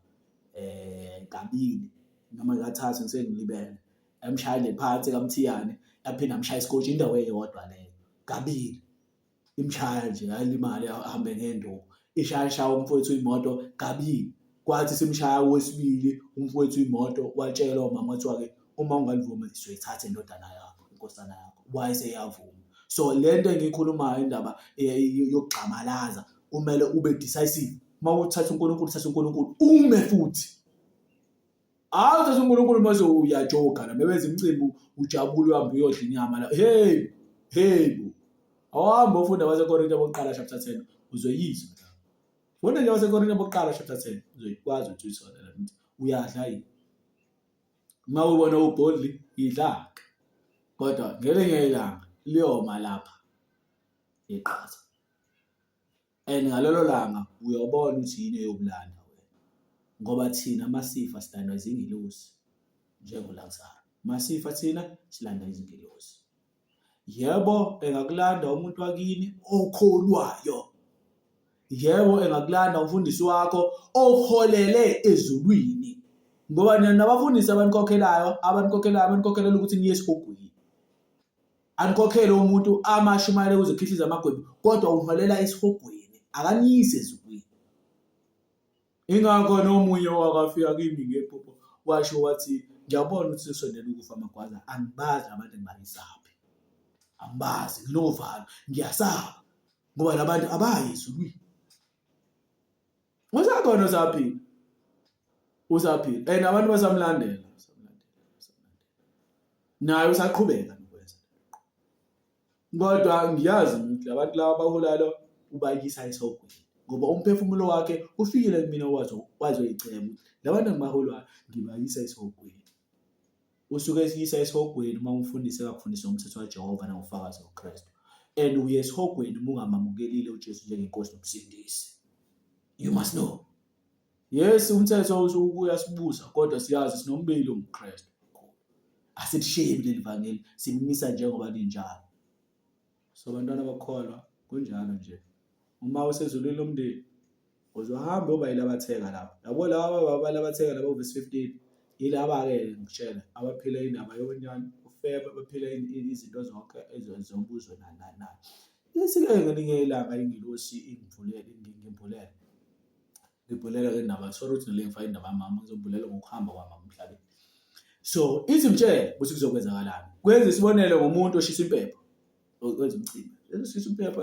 um kabili noma kathathu ngisengilibele yamshaya nje phansi kaMthiyane yaphinda amshaya isikotshi indawo eyodwa leyo kabili imshaya nje yalimali ahambe ngenduku ishaya shaya umfowethu imoto kabili kwathi simshaya wesibili umfowethu imoto watshela umama kwathiwa-ke uma ungalivumi sizoyithatha indodana yakho inkosana yakho wayeseyavuma so le nto engiyikhulumayo indaba yokugxamalaza kumele ube decisive uma uthatha uNkulunkulu uthatha uNkulunkulu ume futhi. Hawu uthatha uNkulunkulu mase uyajoka la bebenza imicimbi ujabule uhambe uyodla inyama la. Hey, hey bo. Awuhambe ufunda abaseKorinte bokuqala chapter 10 uzoyizwa la. Funda nje abaseKorinte bokuqala chapter 10 uzoyikwazi ukuthi uyithole la ukuthi uyadla yini. Uma ubona ubhodli yidla-ke. Kodwa ngelinye ilanga liyoma lapha iqhaza. And ngalelo langa uyobona ukuthi yini eyokulanda wena. Ngoba thina masifa silandwa izingilosi njengoLazaro. Masifa thina silanda izingilosi. Yebo engakulanda umuntu wakini okholwayo. Yebo engakulanda umfundisi wakho oholele ezulwini. Ngoba nina nabafundisi abanikhokhelayo, abanikhokhelayo, abanikhokhela ukuthi niye esihogweni. Anikhokhele umuntu amashumayele kuze kukhihlize amagwebu kodwa uholela esihogweni akaniyise ezulwini. Ingakho nomunye wakafika kimi ngephupho washo wathi ngiyabona ukuthi sesondela ukufa amagwaza angibazi abantu engibayisaphi. Angibazi nginovalo ngiyasaba ngoba labantu abayi ezulwini. Usakhona usaphila. Usaphila and abantu basamlandela. Naye usaqhubeka nokwenza. Kodwa ngiyazi ukuthi labantu laba abaholayo ubayisa esogwini ngoba umphefumulo wakhe ufikile kumina wazo wazoyiceba ukuthi labantu engibaholwayo ngibayisa esogwini. Usuke esiyisa esihogweni uma umfundisi engakufundisi ngomthetho kaJehova nangofakazi ngoKristu. And uye esihogweni uma ungamamukelile uJesu njengenkosi nomsindisi. You must know. Yes, umthetho usuke uyasibusa kodwa siyazi sinombili umKristu. Asilishebi leli vangeli, silimisa njengoba linjalo. So bantwana abakholwa kunjalo nje. Uma usezulwini lomndeni uzohamba uba yilabatheka lapho. Yabo laba abalabatheka laba verse 15 yilaba-ke ngikutshela abaphila indaba yonyana ufebe abaphila izinto zonke zobuzwe nani nani nani. Isike ngelinye ilanga ingilosi ingivulele ngimbulele. Ngibhulela ke indaba sorry ukuthi ngile ngifake indaba yamama ngizobhulela ngokuhamba kwamama emhlabeni. So ithi ngitshele ukuthi kuzokwenzakalani. Kwenza isibonelo ngomuntu oshisa impepho. Wenza umcimbi. Oshisa impepho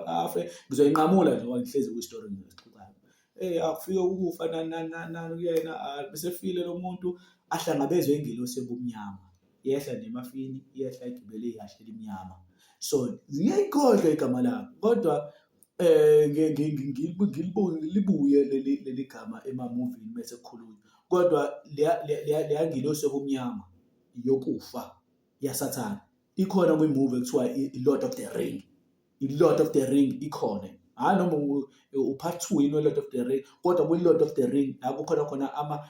afe ngizoyinqamula nje ngoba ngihlezi kwi-story ngisixoxayo. Eh akufike ukufa nani nani nani nani kuyena bese file lo muntu ahlangabezwe ingelosi yobumnyama. Yehla nje emafini yehla igibele ihhashi elimnyama. So ngiyayikhohlwa igama lakhe kodwa eh ngilibuye leli leli gama emamuvini bese kukhulunywa kodwa leya ngilosi yobumnyama yokufa yasathane ikhona kwi-movie ekuthiwa i-Lord of the Ring i-Lord of the Ring ikhona hhayi noma u-part 2 yini we-Lord of the Ring kodwa kwi-Lord of the Ring la kukhona khona ama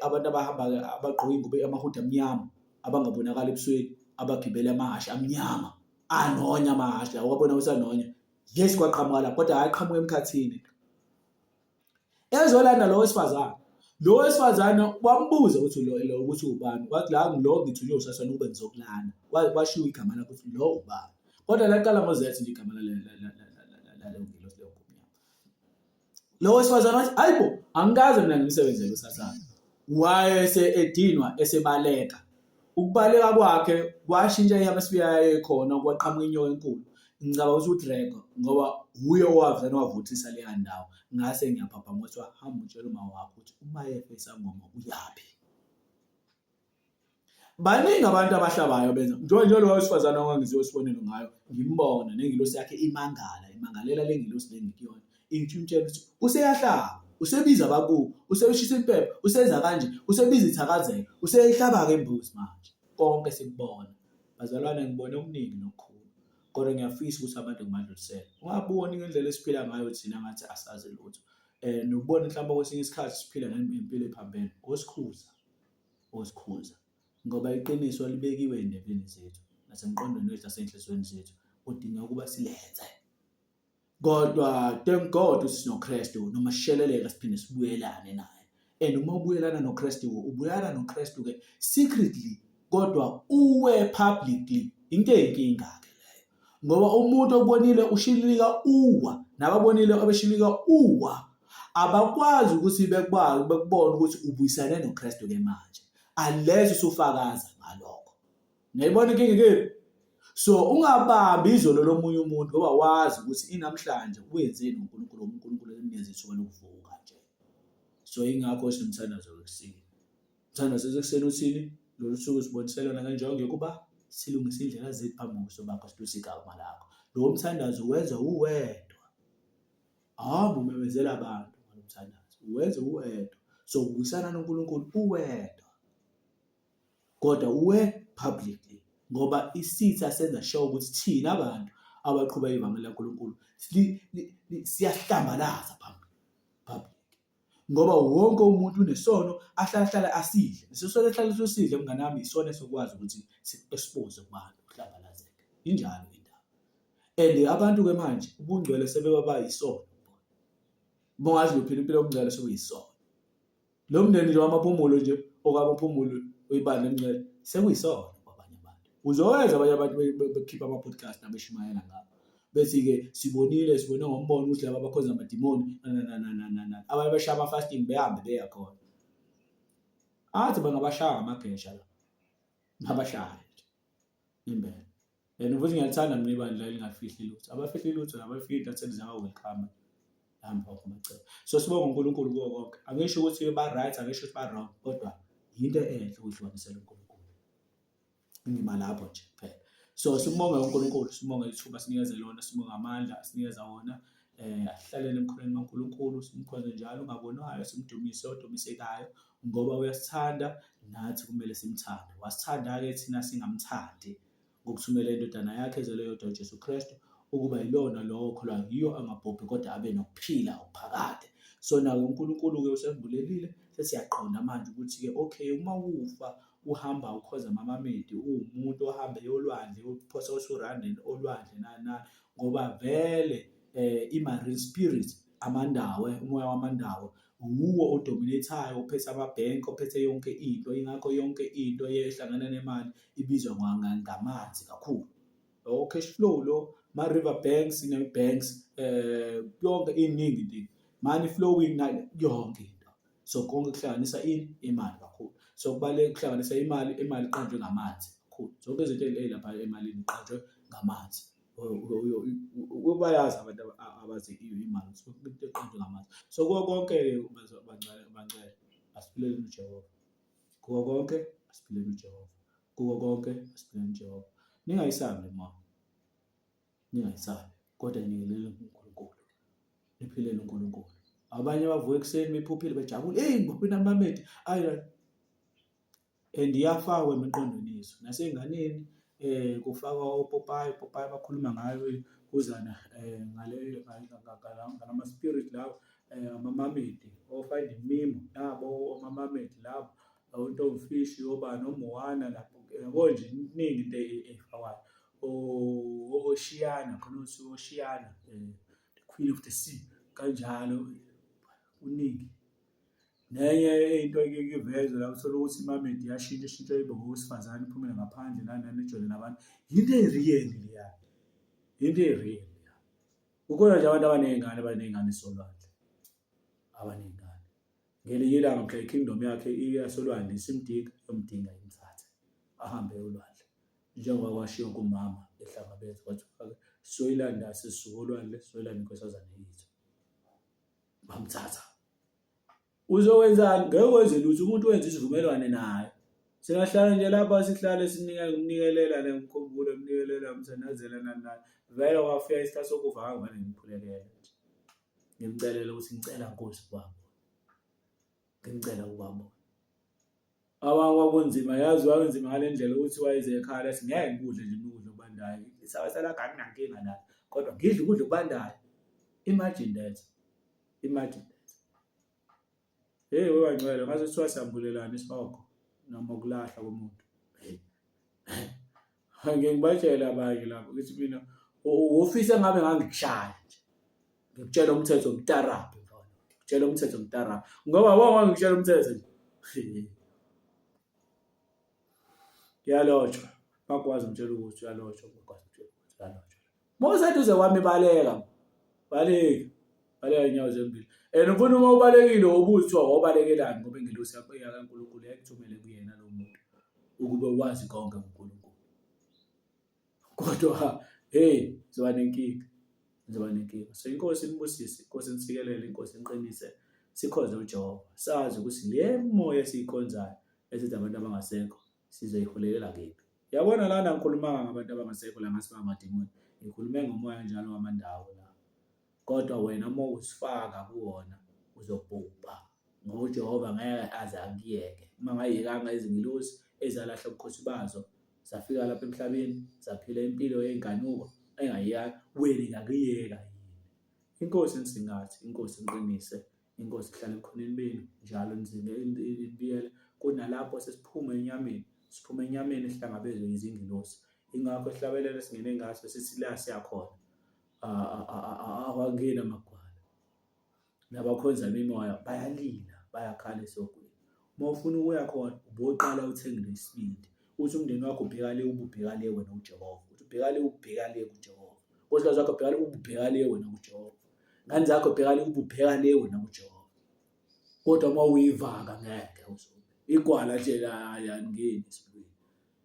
abantu abahamba abagqoke ingubo amahudi amnyama abangabonakali ebusweni abagibele amahhashi amnyama anonya amahhashi lawo wabona ukuthi anonya yes kwaqhamuka lapho kodwa aqhamuka emkhathini ezolanda lo wesifazane lo wesifazane wambuza ukuthi lo lo ukuthi ubani wathi la ngilo ngithunywe usathane ukube ngizokulanda kwashiwo igama lakho ukuthi lo ubani kodwa laqala ngozethi nje igama laleyo ngilosi leyo ngomnyama lo wesifazane wathi hayibo angikaze mina ngimsebenzele usathane wayese edinwa esebaleka ukubaleka kwakhe kwashintsha ihemisphere yayekhona kwaqhamuka inyoka enkulu. Ngicabanga ukuthi uDrego ngoba wuye owavele wavuthisa leya ndawo. Ngase ngiyaphaphama kwathiwa hamba utshele uma wakho ukuthi uMayefe isangoma uyaphi. Baningi abantu abahlabayo benza njengoba nje lo wesifazane owangiziwa isibonelo ngayo ngimbona nengilosi yakhe imangala imangalela le ngilosi le ngikuyona intshintshela ukuthi useyahlaba usebiza abakubo useshisa impepho usenza kanje usebiza ithakazelo useyihlaba-ke imbuzi manje konke sikubona bazalwane ngibone okuningi nokukhulu kodwa ngiyafisa ukuthi abantu ngibadlulisele ungaboni ngendlela esiphila ngayo thina ngathi asazi lutho um nokubona mhlawumbe kwesinye isikhathi siphila ngempilo ephambene osikhuza osikhuza ngoba iqiniso libekiwe ey'ndebeni zethu nasemqondweni wethu nasey'nhliziyweni zethu kudinga ukuba silenze kodwa thank God ukuthi sinoKristu noma sisheleleka siphinde sibuyelane naye and uma ubuyelana noKristu ubuyelana noKristu ke secretly kodwa uwe publicly into eyinkinga ke leyo ngoba umuntu obonile ushilika uwa nababonile abeshilika uwa abakwazi ukuthi bekwazi bekubone ukuthi ubuyisane noKristu ke manje unless usufakaza ngalokho. Niyayibona inkinga ikephi? So ungabambi izolo lomunye umuntu ngoba wazi ukuthi inamhlanje wenzeni uNkulunkulu uNkulunkulu emnikeze ithuba lokuvuka nje. So ingakho sinomthandazo wekuseni. Umthandazo wekuseni uthini? Lolu suku sibonise lona ngenjongo yokuba silungise indlela zethu phambi kobuso bakho situse igama lakho. Lowo mthandazo wenza uwedwa. Hamba umemezela abantu ngalo mthandazo. Uwenze uwedwa. So ubuyisana noNkulunkulu uwedwa. Kodwa uwe publicly ngoba isitha senza sure ukuthi thina abantu abaqhuba ivangeli laNkulunkulu siyahlambalaza phambi public ngoba wonke umuntu unesono ahlala asidle leso sono ehlala sisidle mngani wami isona esokwazi ukuthi si-expose kubantu kuhlambalazeke injalo indaba and abantu-ke manje ubungcwele sebebaba yisono bongazi uphila impilo yobungcwele sekuyisono Lo mndeni nje wamaphumulo nje okwamaphumulo oyibandla elingcwele sekuyisona kwabanye abantu. Uzowenza abanye abantu bekhipha ama-podcast nabeshumayela ngabo. Bethi-ke sibonile sibone ngombono ukuthi laba abakhonza amadimoni nananananana. Abanye beshaya ama-fasting behambe beya khona. Athi bangabashaya ngamagesha la. Ngabashaya nje. Impela. And futhi ngiyalithanda mina ibandla elingafihli lutho. Abafihli lutho nabafika intatheli ziyaba-welcome. Hamba wonke amacebo. So sibonga uNkulunkulu kuwo konke. Angisho ukuthi ba-right, angisho ukuthi ba-wrong, kodwa yinto enhle ukuyihlukanisela uNkulunkulu. Ngima lapho nje kuphela. So simbonge uNkulunkulu, simbonge ithuba sinikeze lona, simbonge amandla asinikeza wona. Asihlalele emkhonweni kaNkulunkulu, simkhonze njalo ungabonwayo, simdumise odumisekayo ngoba uyasithanda nathi kumele simthande. Wasithanda-ke thina singamthandi. ngokuthumela iNdodana yakhe ezelwe yodwa uJesu Kristu ukuba yilona lowo okholwa yiyo angabhubhi kodwa abe nokuphila okuphakade. So nawo uNkulunkulu-ke usembulelile sesiyaqonda manje ukuthi-ke okay uma ufa uhamba ukhonza amamamedi uwumuntu ohamba eyolwandle uphosa usurandeni olwandle nani nani ngoba vele i-marine spirit amandawe umoya wamandawe wuwo odominate-ayo ophethe amabhenki ophethe yonke into ingakho yonke into ehlangana nemali ibizwa ngamanzi kakhulu o-cash flow lo ma-river banks ne-banks yonke iningi into money flowing yonke into so konke kuhlanganisa ini imali kakhulu so kubaluleke ukuhlanganisa imali imali iqanjwe ngamanzi kakhulu zonke izinto ey'lapha emalini iqanjwe ngamanzi Bayazi abantu abazi imali ukuthi into eqanjwe ngamanzi. So kuko konke-ke bangcwele asiphileleni uJehova. Kuko konke asiphileni uJehova. Kuko konke asiphileni uJehova. Ningayisabi le mali, ningayisabi kodwa nikeleleni kuNkulunkulu, niphilele uNkulunkulu. Abanye bavuka ekuseni bephuphile bejabule, eyi ngibophe namamedi ayi and iyafakwa emiqondweni yethu nasey'nganeni kufakwa opopayi, opopayi abakhuluma ngayo kuzana ngale ngalama-spirit lawa amamamedi o-Finding Nemo nabo omamamedi labo ontombifishi obani oMoana lapho yabo nje iningi into ey'fakwayo. Oshiyana khona oshiyana the queen of the sea kanjalo kuningi. Nenye into eke ivezwe la uthole ukuthi imamedi iyashintsha ishintsha ibe ngowesifazane iphumele ngaphandle nani nani ijole nabantu. Yinto e-real leya, yinto e-real leya. Kukhona nje abantu abaney'ngane abaney'ngane ezisolwandle, abaney'ngane. Ngelinye ilanga mhla i-kingdom yakhe iyasolwandle isimdinga, iyomdinga imthathe ahambe olwandle. Njengoba kwashiwo kumama ehlangabezwa kwathiwa-ke Soyilanda sesizukulwane soyilanda inkosazane yethu. Bamthatha. Uzokwenzani? Ngeke wenze lutho, umuntu wenza isivumelwane naye. Singahlala nje lapha sihlale sinika ngimnikelela ngimkhumbule ngimnikelela ngimthandazela nani nani. Vele kwafika isikhathi sokufa ngangivele ngimkhulekele nje. Ngimcelele ukuthi ngicela Nkosi ubaba. Ngimcela ubaba. Awa kwakunzima yazi kwakunzima ngale ndlela ukuthi wayeze ekhala ethi ngeke ngikudle nje mina ukudla okubandayo. Isawasalaga anginankinga nayo kodwa ngidle ukudla okubandayo. Imagine that. Imagine that. Hey webangcwele ngaze kuthiwa siyambulelana isihogo noma ukulahla komuntu. Hey. Ngeke ngibatshele abanye lapho ukuthi mina ufise ngabe ngangikushaya nje. Ngikutshela umthetho mtarabhi mfana. Ngikutshela umthetho mtarabhi. Ngoba wonke ngikutshela umthetho nje. Kuyalotshwa. Bakwazi ngitshela ukuthi uyalotshwa, bakwazi ngitshela ukuthi uyalotshwa. Uma useduze kwami baleka. Baleka. Baleka inyawo zembili. And ufuna uma ubalekile ubuze kuthiwa wawubalekelani ngoba ingelosi yakho yakaNkulunkulu yayikuthumele kuyena lo muntu ukube wazi konke ngoNkulunkulu. Kodwa hey ngizoba nenkinga. Ngizoba nenkinga. So inkosi inibusise, inkosi inisikelele, inkosi iniqinise. Sikhonze uJehova. Sazi ukuthi le moya esiyikhonzayo esithi abantu abangasekho sizoyiholelela kephi. Yabona lana ngikhulumanga ngabantu abangasekho la ngathi bangamadimoni. Ngikhulume ngomoya njalo wamandawo la. Kodwa wena uma uzifaka kuwona uzobhubha ngoba uJehova ngeke aze akuyeke. Uma ngayekanga izingilosi ezalahla ubukhosi bazo zafika lapha emhlabeni zaphila impilo yenkanuko engayiyeka wena ingakuyeka yini? Inkosi enisingathi, inkosi iniqinise, inkosi ihlale ebukhoneni benu njalo nibiyele kunalapho sesiphuma enyameni, siphuma enyameni sihlangabezwe izingilosi. Ingakho sihlabelele singene ngaso sithi la siyakhona awangeni amagwala. Nabakhonza imimoya bayalila bayakhala esogwini. Uma ufuna ukuya khona uboqala uthenge isibindi. Uthi umndeni wakho ubheka le ububheka le wena uJehova. Uthi ubheka le ubheka le kuJehova. Nkosikazi wakho bheka le ububheka le wena kuJehova. Ngane zakho bheka le ububheka le wena kuJehova. Kodwa uma uyivaka ngeke uzobe. Igwala nje la alingeni esibuyeni.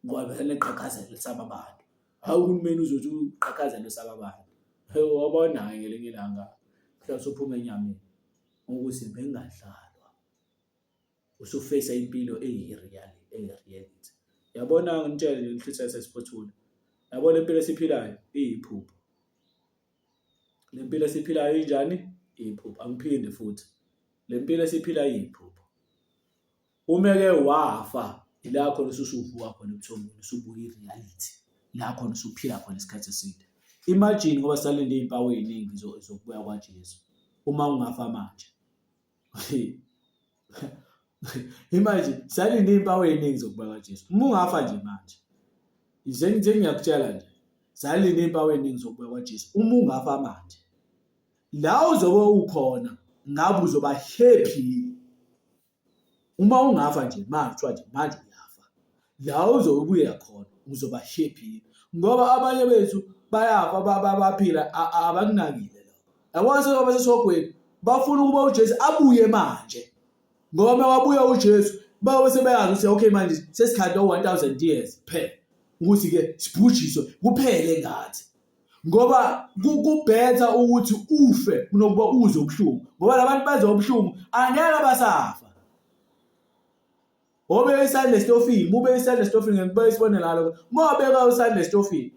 Ngoba vele liqhaqhazela lisaba abantu. Hawu uhulumeni uzothi uqhaqhazela usaba abantu. Wabona-ke ngelinye ilanga mhla usuphuma enyameni ukuthi bengadlalwa. Usufeyisa impilo eyi-reality. Yabona ngitshele nje ngihluthe sesiphothula. Yabona impilo esiphilayo iyiphupho. Le mpilo esiphilayo injani? Iyiphupho. Angiphinde futhi. Le mpilo esiphilayo iyiphupho. Uma-ke wafa ila khona ususuvuka khona ebuthongweni usubuka i-reality la khona usuphila khona isikhathi eside. Imagine ngoba sisalinde iy'mpawu ey'ningi zokubuya kwaJesu uma ungafa manje. Imagine sisalinde iy'mpawu ey'ningi zokubuya kwaJesu. Uma ungafa nje manje sengiyakutshela nje sisalinde iy'mpawu ey'ningi zokubuya kwaJesu. Uma ungafa manje la uzobe ukhona ngabe uzoba happy Uma ungafa nje manje kuthiwa nje manje uyafa, la uzobe ubuya khona uzoba happy ngoba abanye bethu bayafa baphila abakunakile lokho. Yabona sekuba sesihogweni bafuna ukuba uJesu abuye manje ngoba uma wabuya uJesu bayobe sebeyazi ukuthi okay manje sesikhathi o-1000 years phela ukuthi-ke sibhujiswe kuphele ngathi. Ngoba kubhetha ukuthi ufe kunokuba uzwe ubuhlungu ngoba labantu bazwa ubuhlungu angeke basafa. Obeka isandla esitofini, ubeka isandla esitofini ngikubeka isibonelo ngalokho. Uma ubeka isandla esitofini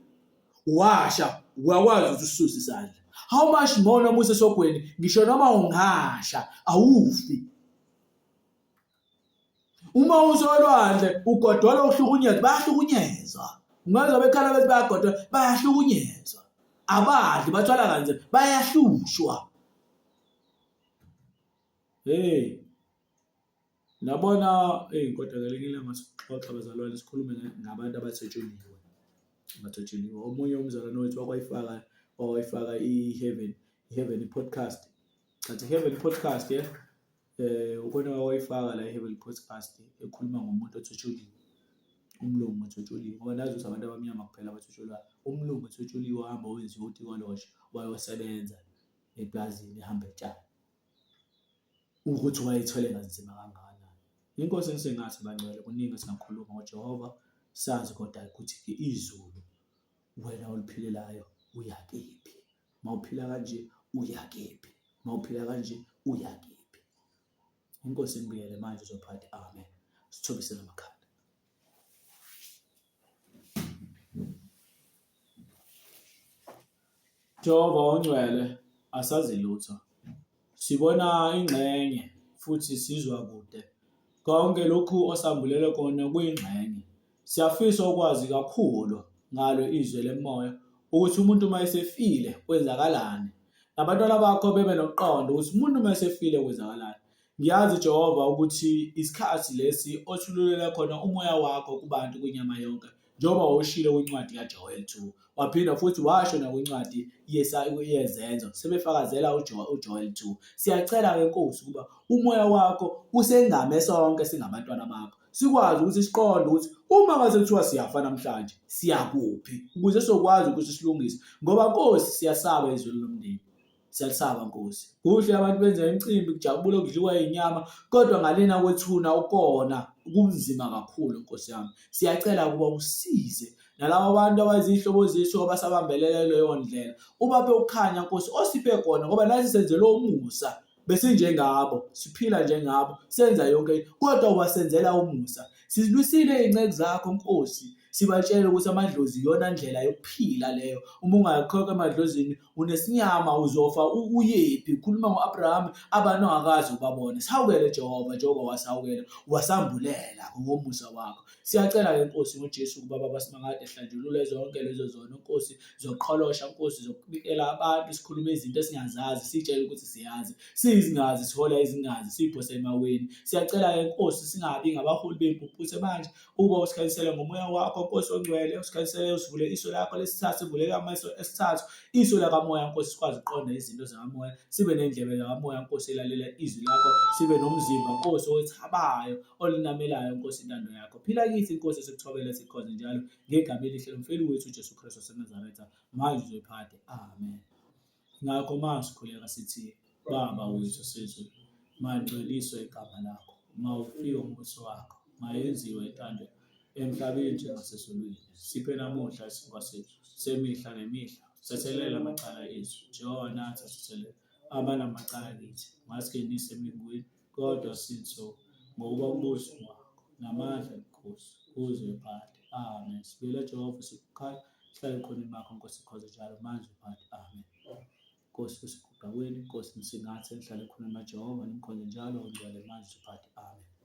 washa uyakwazi ukuthi ususe isandla. How much more noma usesogweni ngisho noma ungasha awufi. Uma usolwandle ugodola uhlukunyezwa, bayahlukunyezwa. Ungezwa bekhala bethi bayagodola, bayahlukunyezwa. Abadli bathwala kanzima, bayahlushwa. Hey, nabona eyi kodwa ngelinye ilanga sixoxa bazalwane sikhulume ngabantu abathwetshuliwe. Abathwetshuliwe. Omunye umzalwane wethu wakwayifaka wawayifaka i-Heaven, i-Heaven podcast. Chathi i-Heaven podcast yeah. Ukhona owayifaka la e-Heaven Podcast ekhuluma ngomuntu othwetshuliwe, umlungu othwetshuliwe ngoba nazi ukuthi abantu abamnyama kuphela abathwetshulwayo. Umlungu othwetshuliwe wahamba wenziwa utikoloshe wayosebenza epulazini ehamba etshala. Ukuthi wayethwele kanzima kangakanani. Inkosi engisengathi bangcwele kuningi esingakhuluma ngoJehova sazi kodwa ukuthi-ke izulu wena oliphilelayo uya kephi? Mawuphila kanje uya kephi? Mawuphila kanje uya kephi? Inkosi inibuyele manje uzophatha amen. Sithobisele amakhanda. Jehova ongcwele, asazi lutho. Sibona ingxenye futhi sizwa kude. Konke lokhu osambulele kona kuyingxenye. Siyafisa ukwazi kakhulu ngalo izwe lemoya ukuthi umuntu uma esefile kwenzakalani. Nabantwana bakho bebe nokuqonda ukuthi umuntu uma esefile kwenzakalani. Ngiyazi Jehova ukuthi isikhathi lesi othululela khona umoya wakho kubantu kwinyama yonke njengoba wawushilo kwincwadi kaJoel 2 waphinda futhi washo nakwincwadi yeZenzo sebefakazela uJoel 2. Siyacela-ke Nkosi ukuba umoya wakho usengame sonke singabantwana bakho sikwazi ukuthi siqonde ukuthi uma ngase kuthiwa siyafa namhlanje siyakuphi ukuze sizokwazi ukuthi silungise ngoba Nkosi siyasaba izulu lomndeni. Siyalisaba Nkosi. Kuhle abantu benza imicimbi kujabule kudliwa inyama kodwa ngalena kwethuna ukona kunzima kakhulu Nkosi yami. Siyacela ukuba usize nalabo bantu abayizihlobo zethu abasabambelele leyo ndlela. Ubaphe ukukhanya Nkosi osiphe kona ngoba nathi senzelwe umusa. Besinjengabo, siphila njengabo, senza yonke kodwa wasenzela umusa. Sizilwisile izinceku zakho Nkosi, sibatshele ukuthi amadlozi iyona ndlela yokuphila leyo. Uma ungakhokha emadlozini unesinyama uzofa uyephi? Ukhuluma ngo-Abraham abantu ongakaze ubabone. Sihawukele Jehova njengoba wasihawukela, wasambulela ngomusa wakho. Siyacela-ke Nkosi ngoJesu ukuba Baba Simakade hlanjulule zonke lezo zono Nkosi zoqholosha Nkosi zokubikela abantu sikhulume izinto esingazazi sitshele ukuthi siyazi siyizingazi sihola izingazi siyiphose emaweni. Siyacela-ke Nkosi singabi ngabaholi bey'mpumputhe manje ukuba usikhanyisele ngomoya wakho Nkosi ongcwele usikhanyisele usivule iso lakho lesithathu sivuleke amehlo esithathu iso lakamoya Nkosi sikwazi ukuqonda izinto zakamoya sibe nendlebe zakamoya Nkosi elalela izwi lakho sibe nomzimba Nkosi owethabayo olinamelayo Nkosi intando yakho. Phila kithi Nkosi sikuthobele sikhonze njalo ngegama elihle lomfeli wethu uJesu Kristu waseNazaretha manje uzoyiphakade. Amen. Ngakho masikhuleka sithi Baba wethu osezulwini, mangcweliswe igama lakho, mawufike umbuso wakho, mayenziwe intando emhlabeni njengasezulwini. Siphe namuhla isinkwa sethu semihla ngemihla, thethelela amacala ethu njengoba nathi asithelela abanamacala kithi, ungasingenisi emlingweni Kodwa sitho ngokuba umbuso wakho namandla nobukhosi kuze phakade. Amen. Sibuyele Jehova sikukhaya hlale ekhoneni bakho Nkosi khoze njalo manje phakade. Amen. Nkosi kusiguqa kwenu, Nkosi nisingathe nihlale ekhoneni baJehova nimkhonze njalo ongcwele manje phakade. Amen.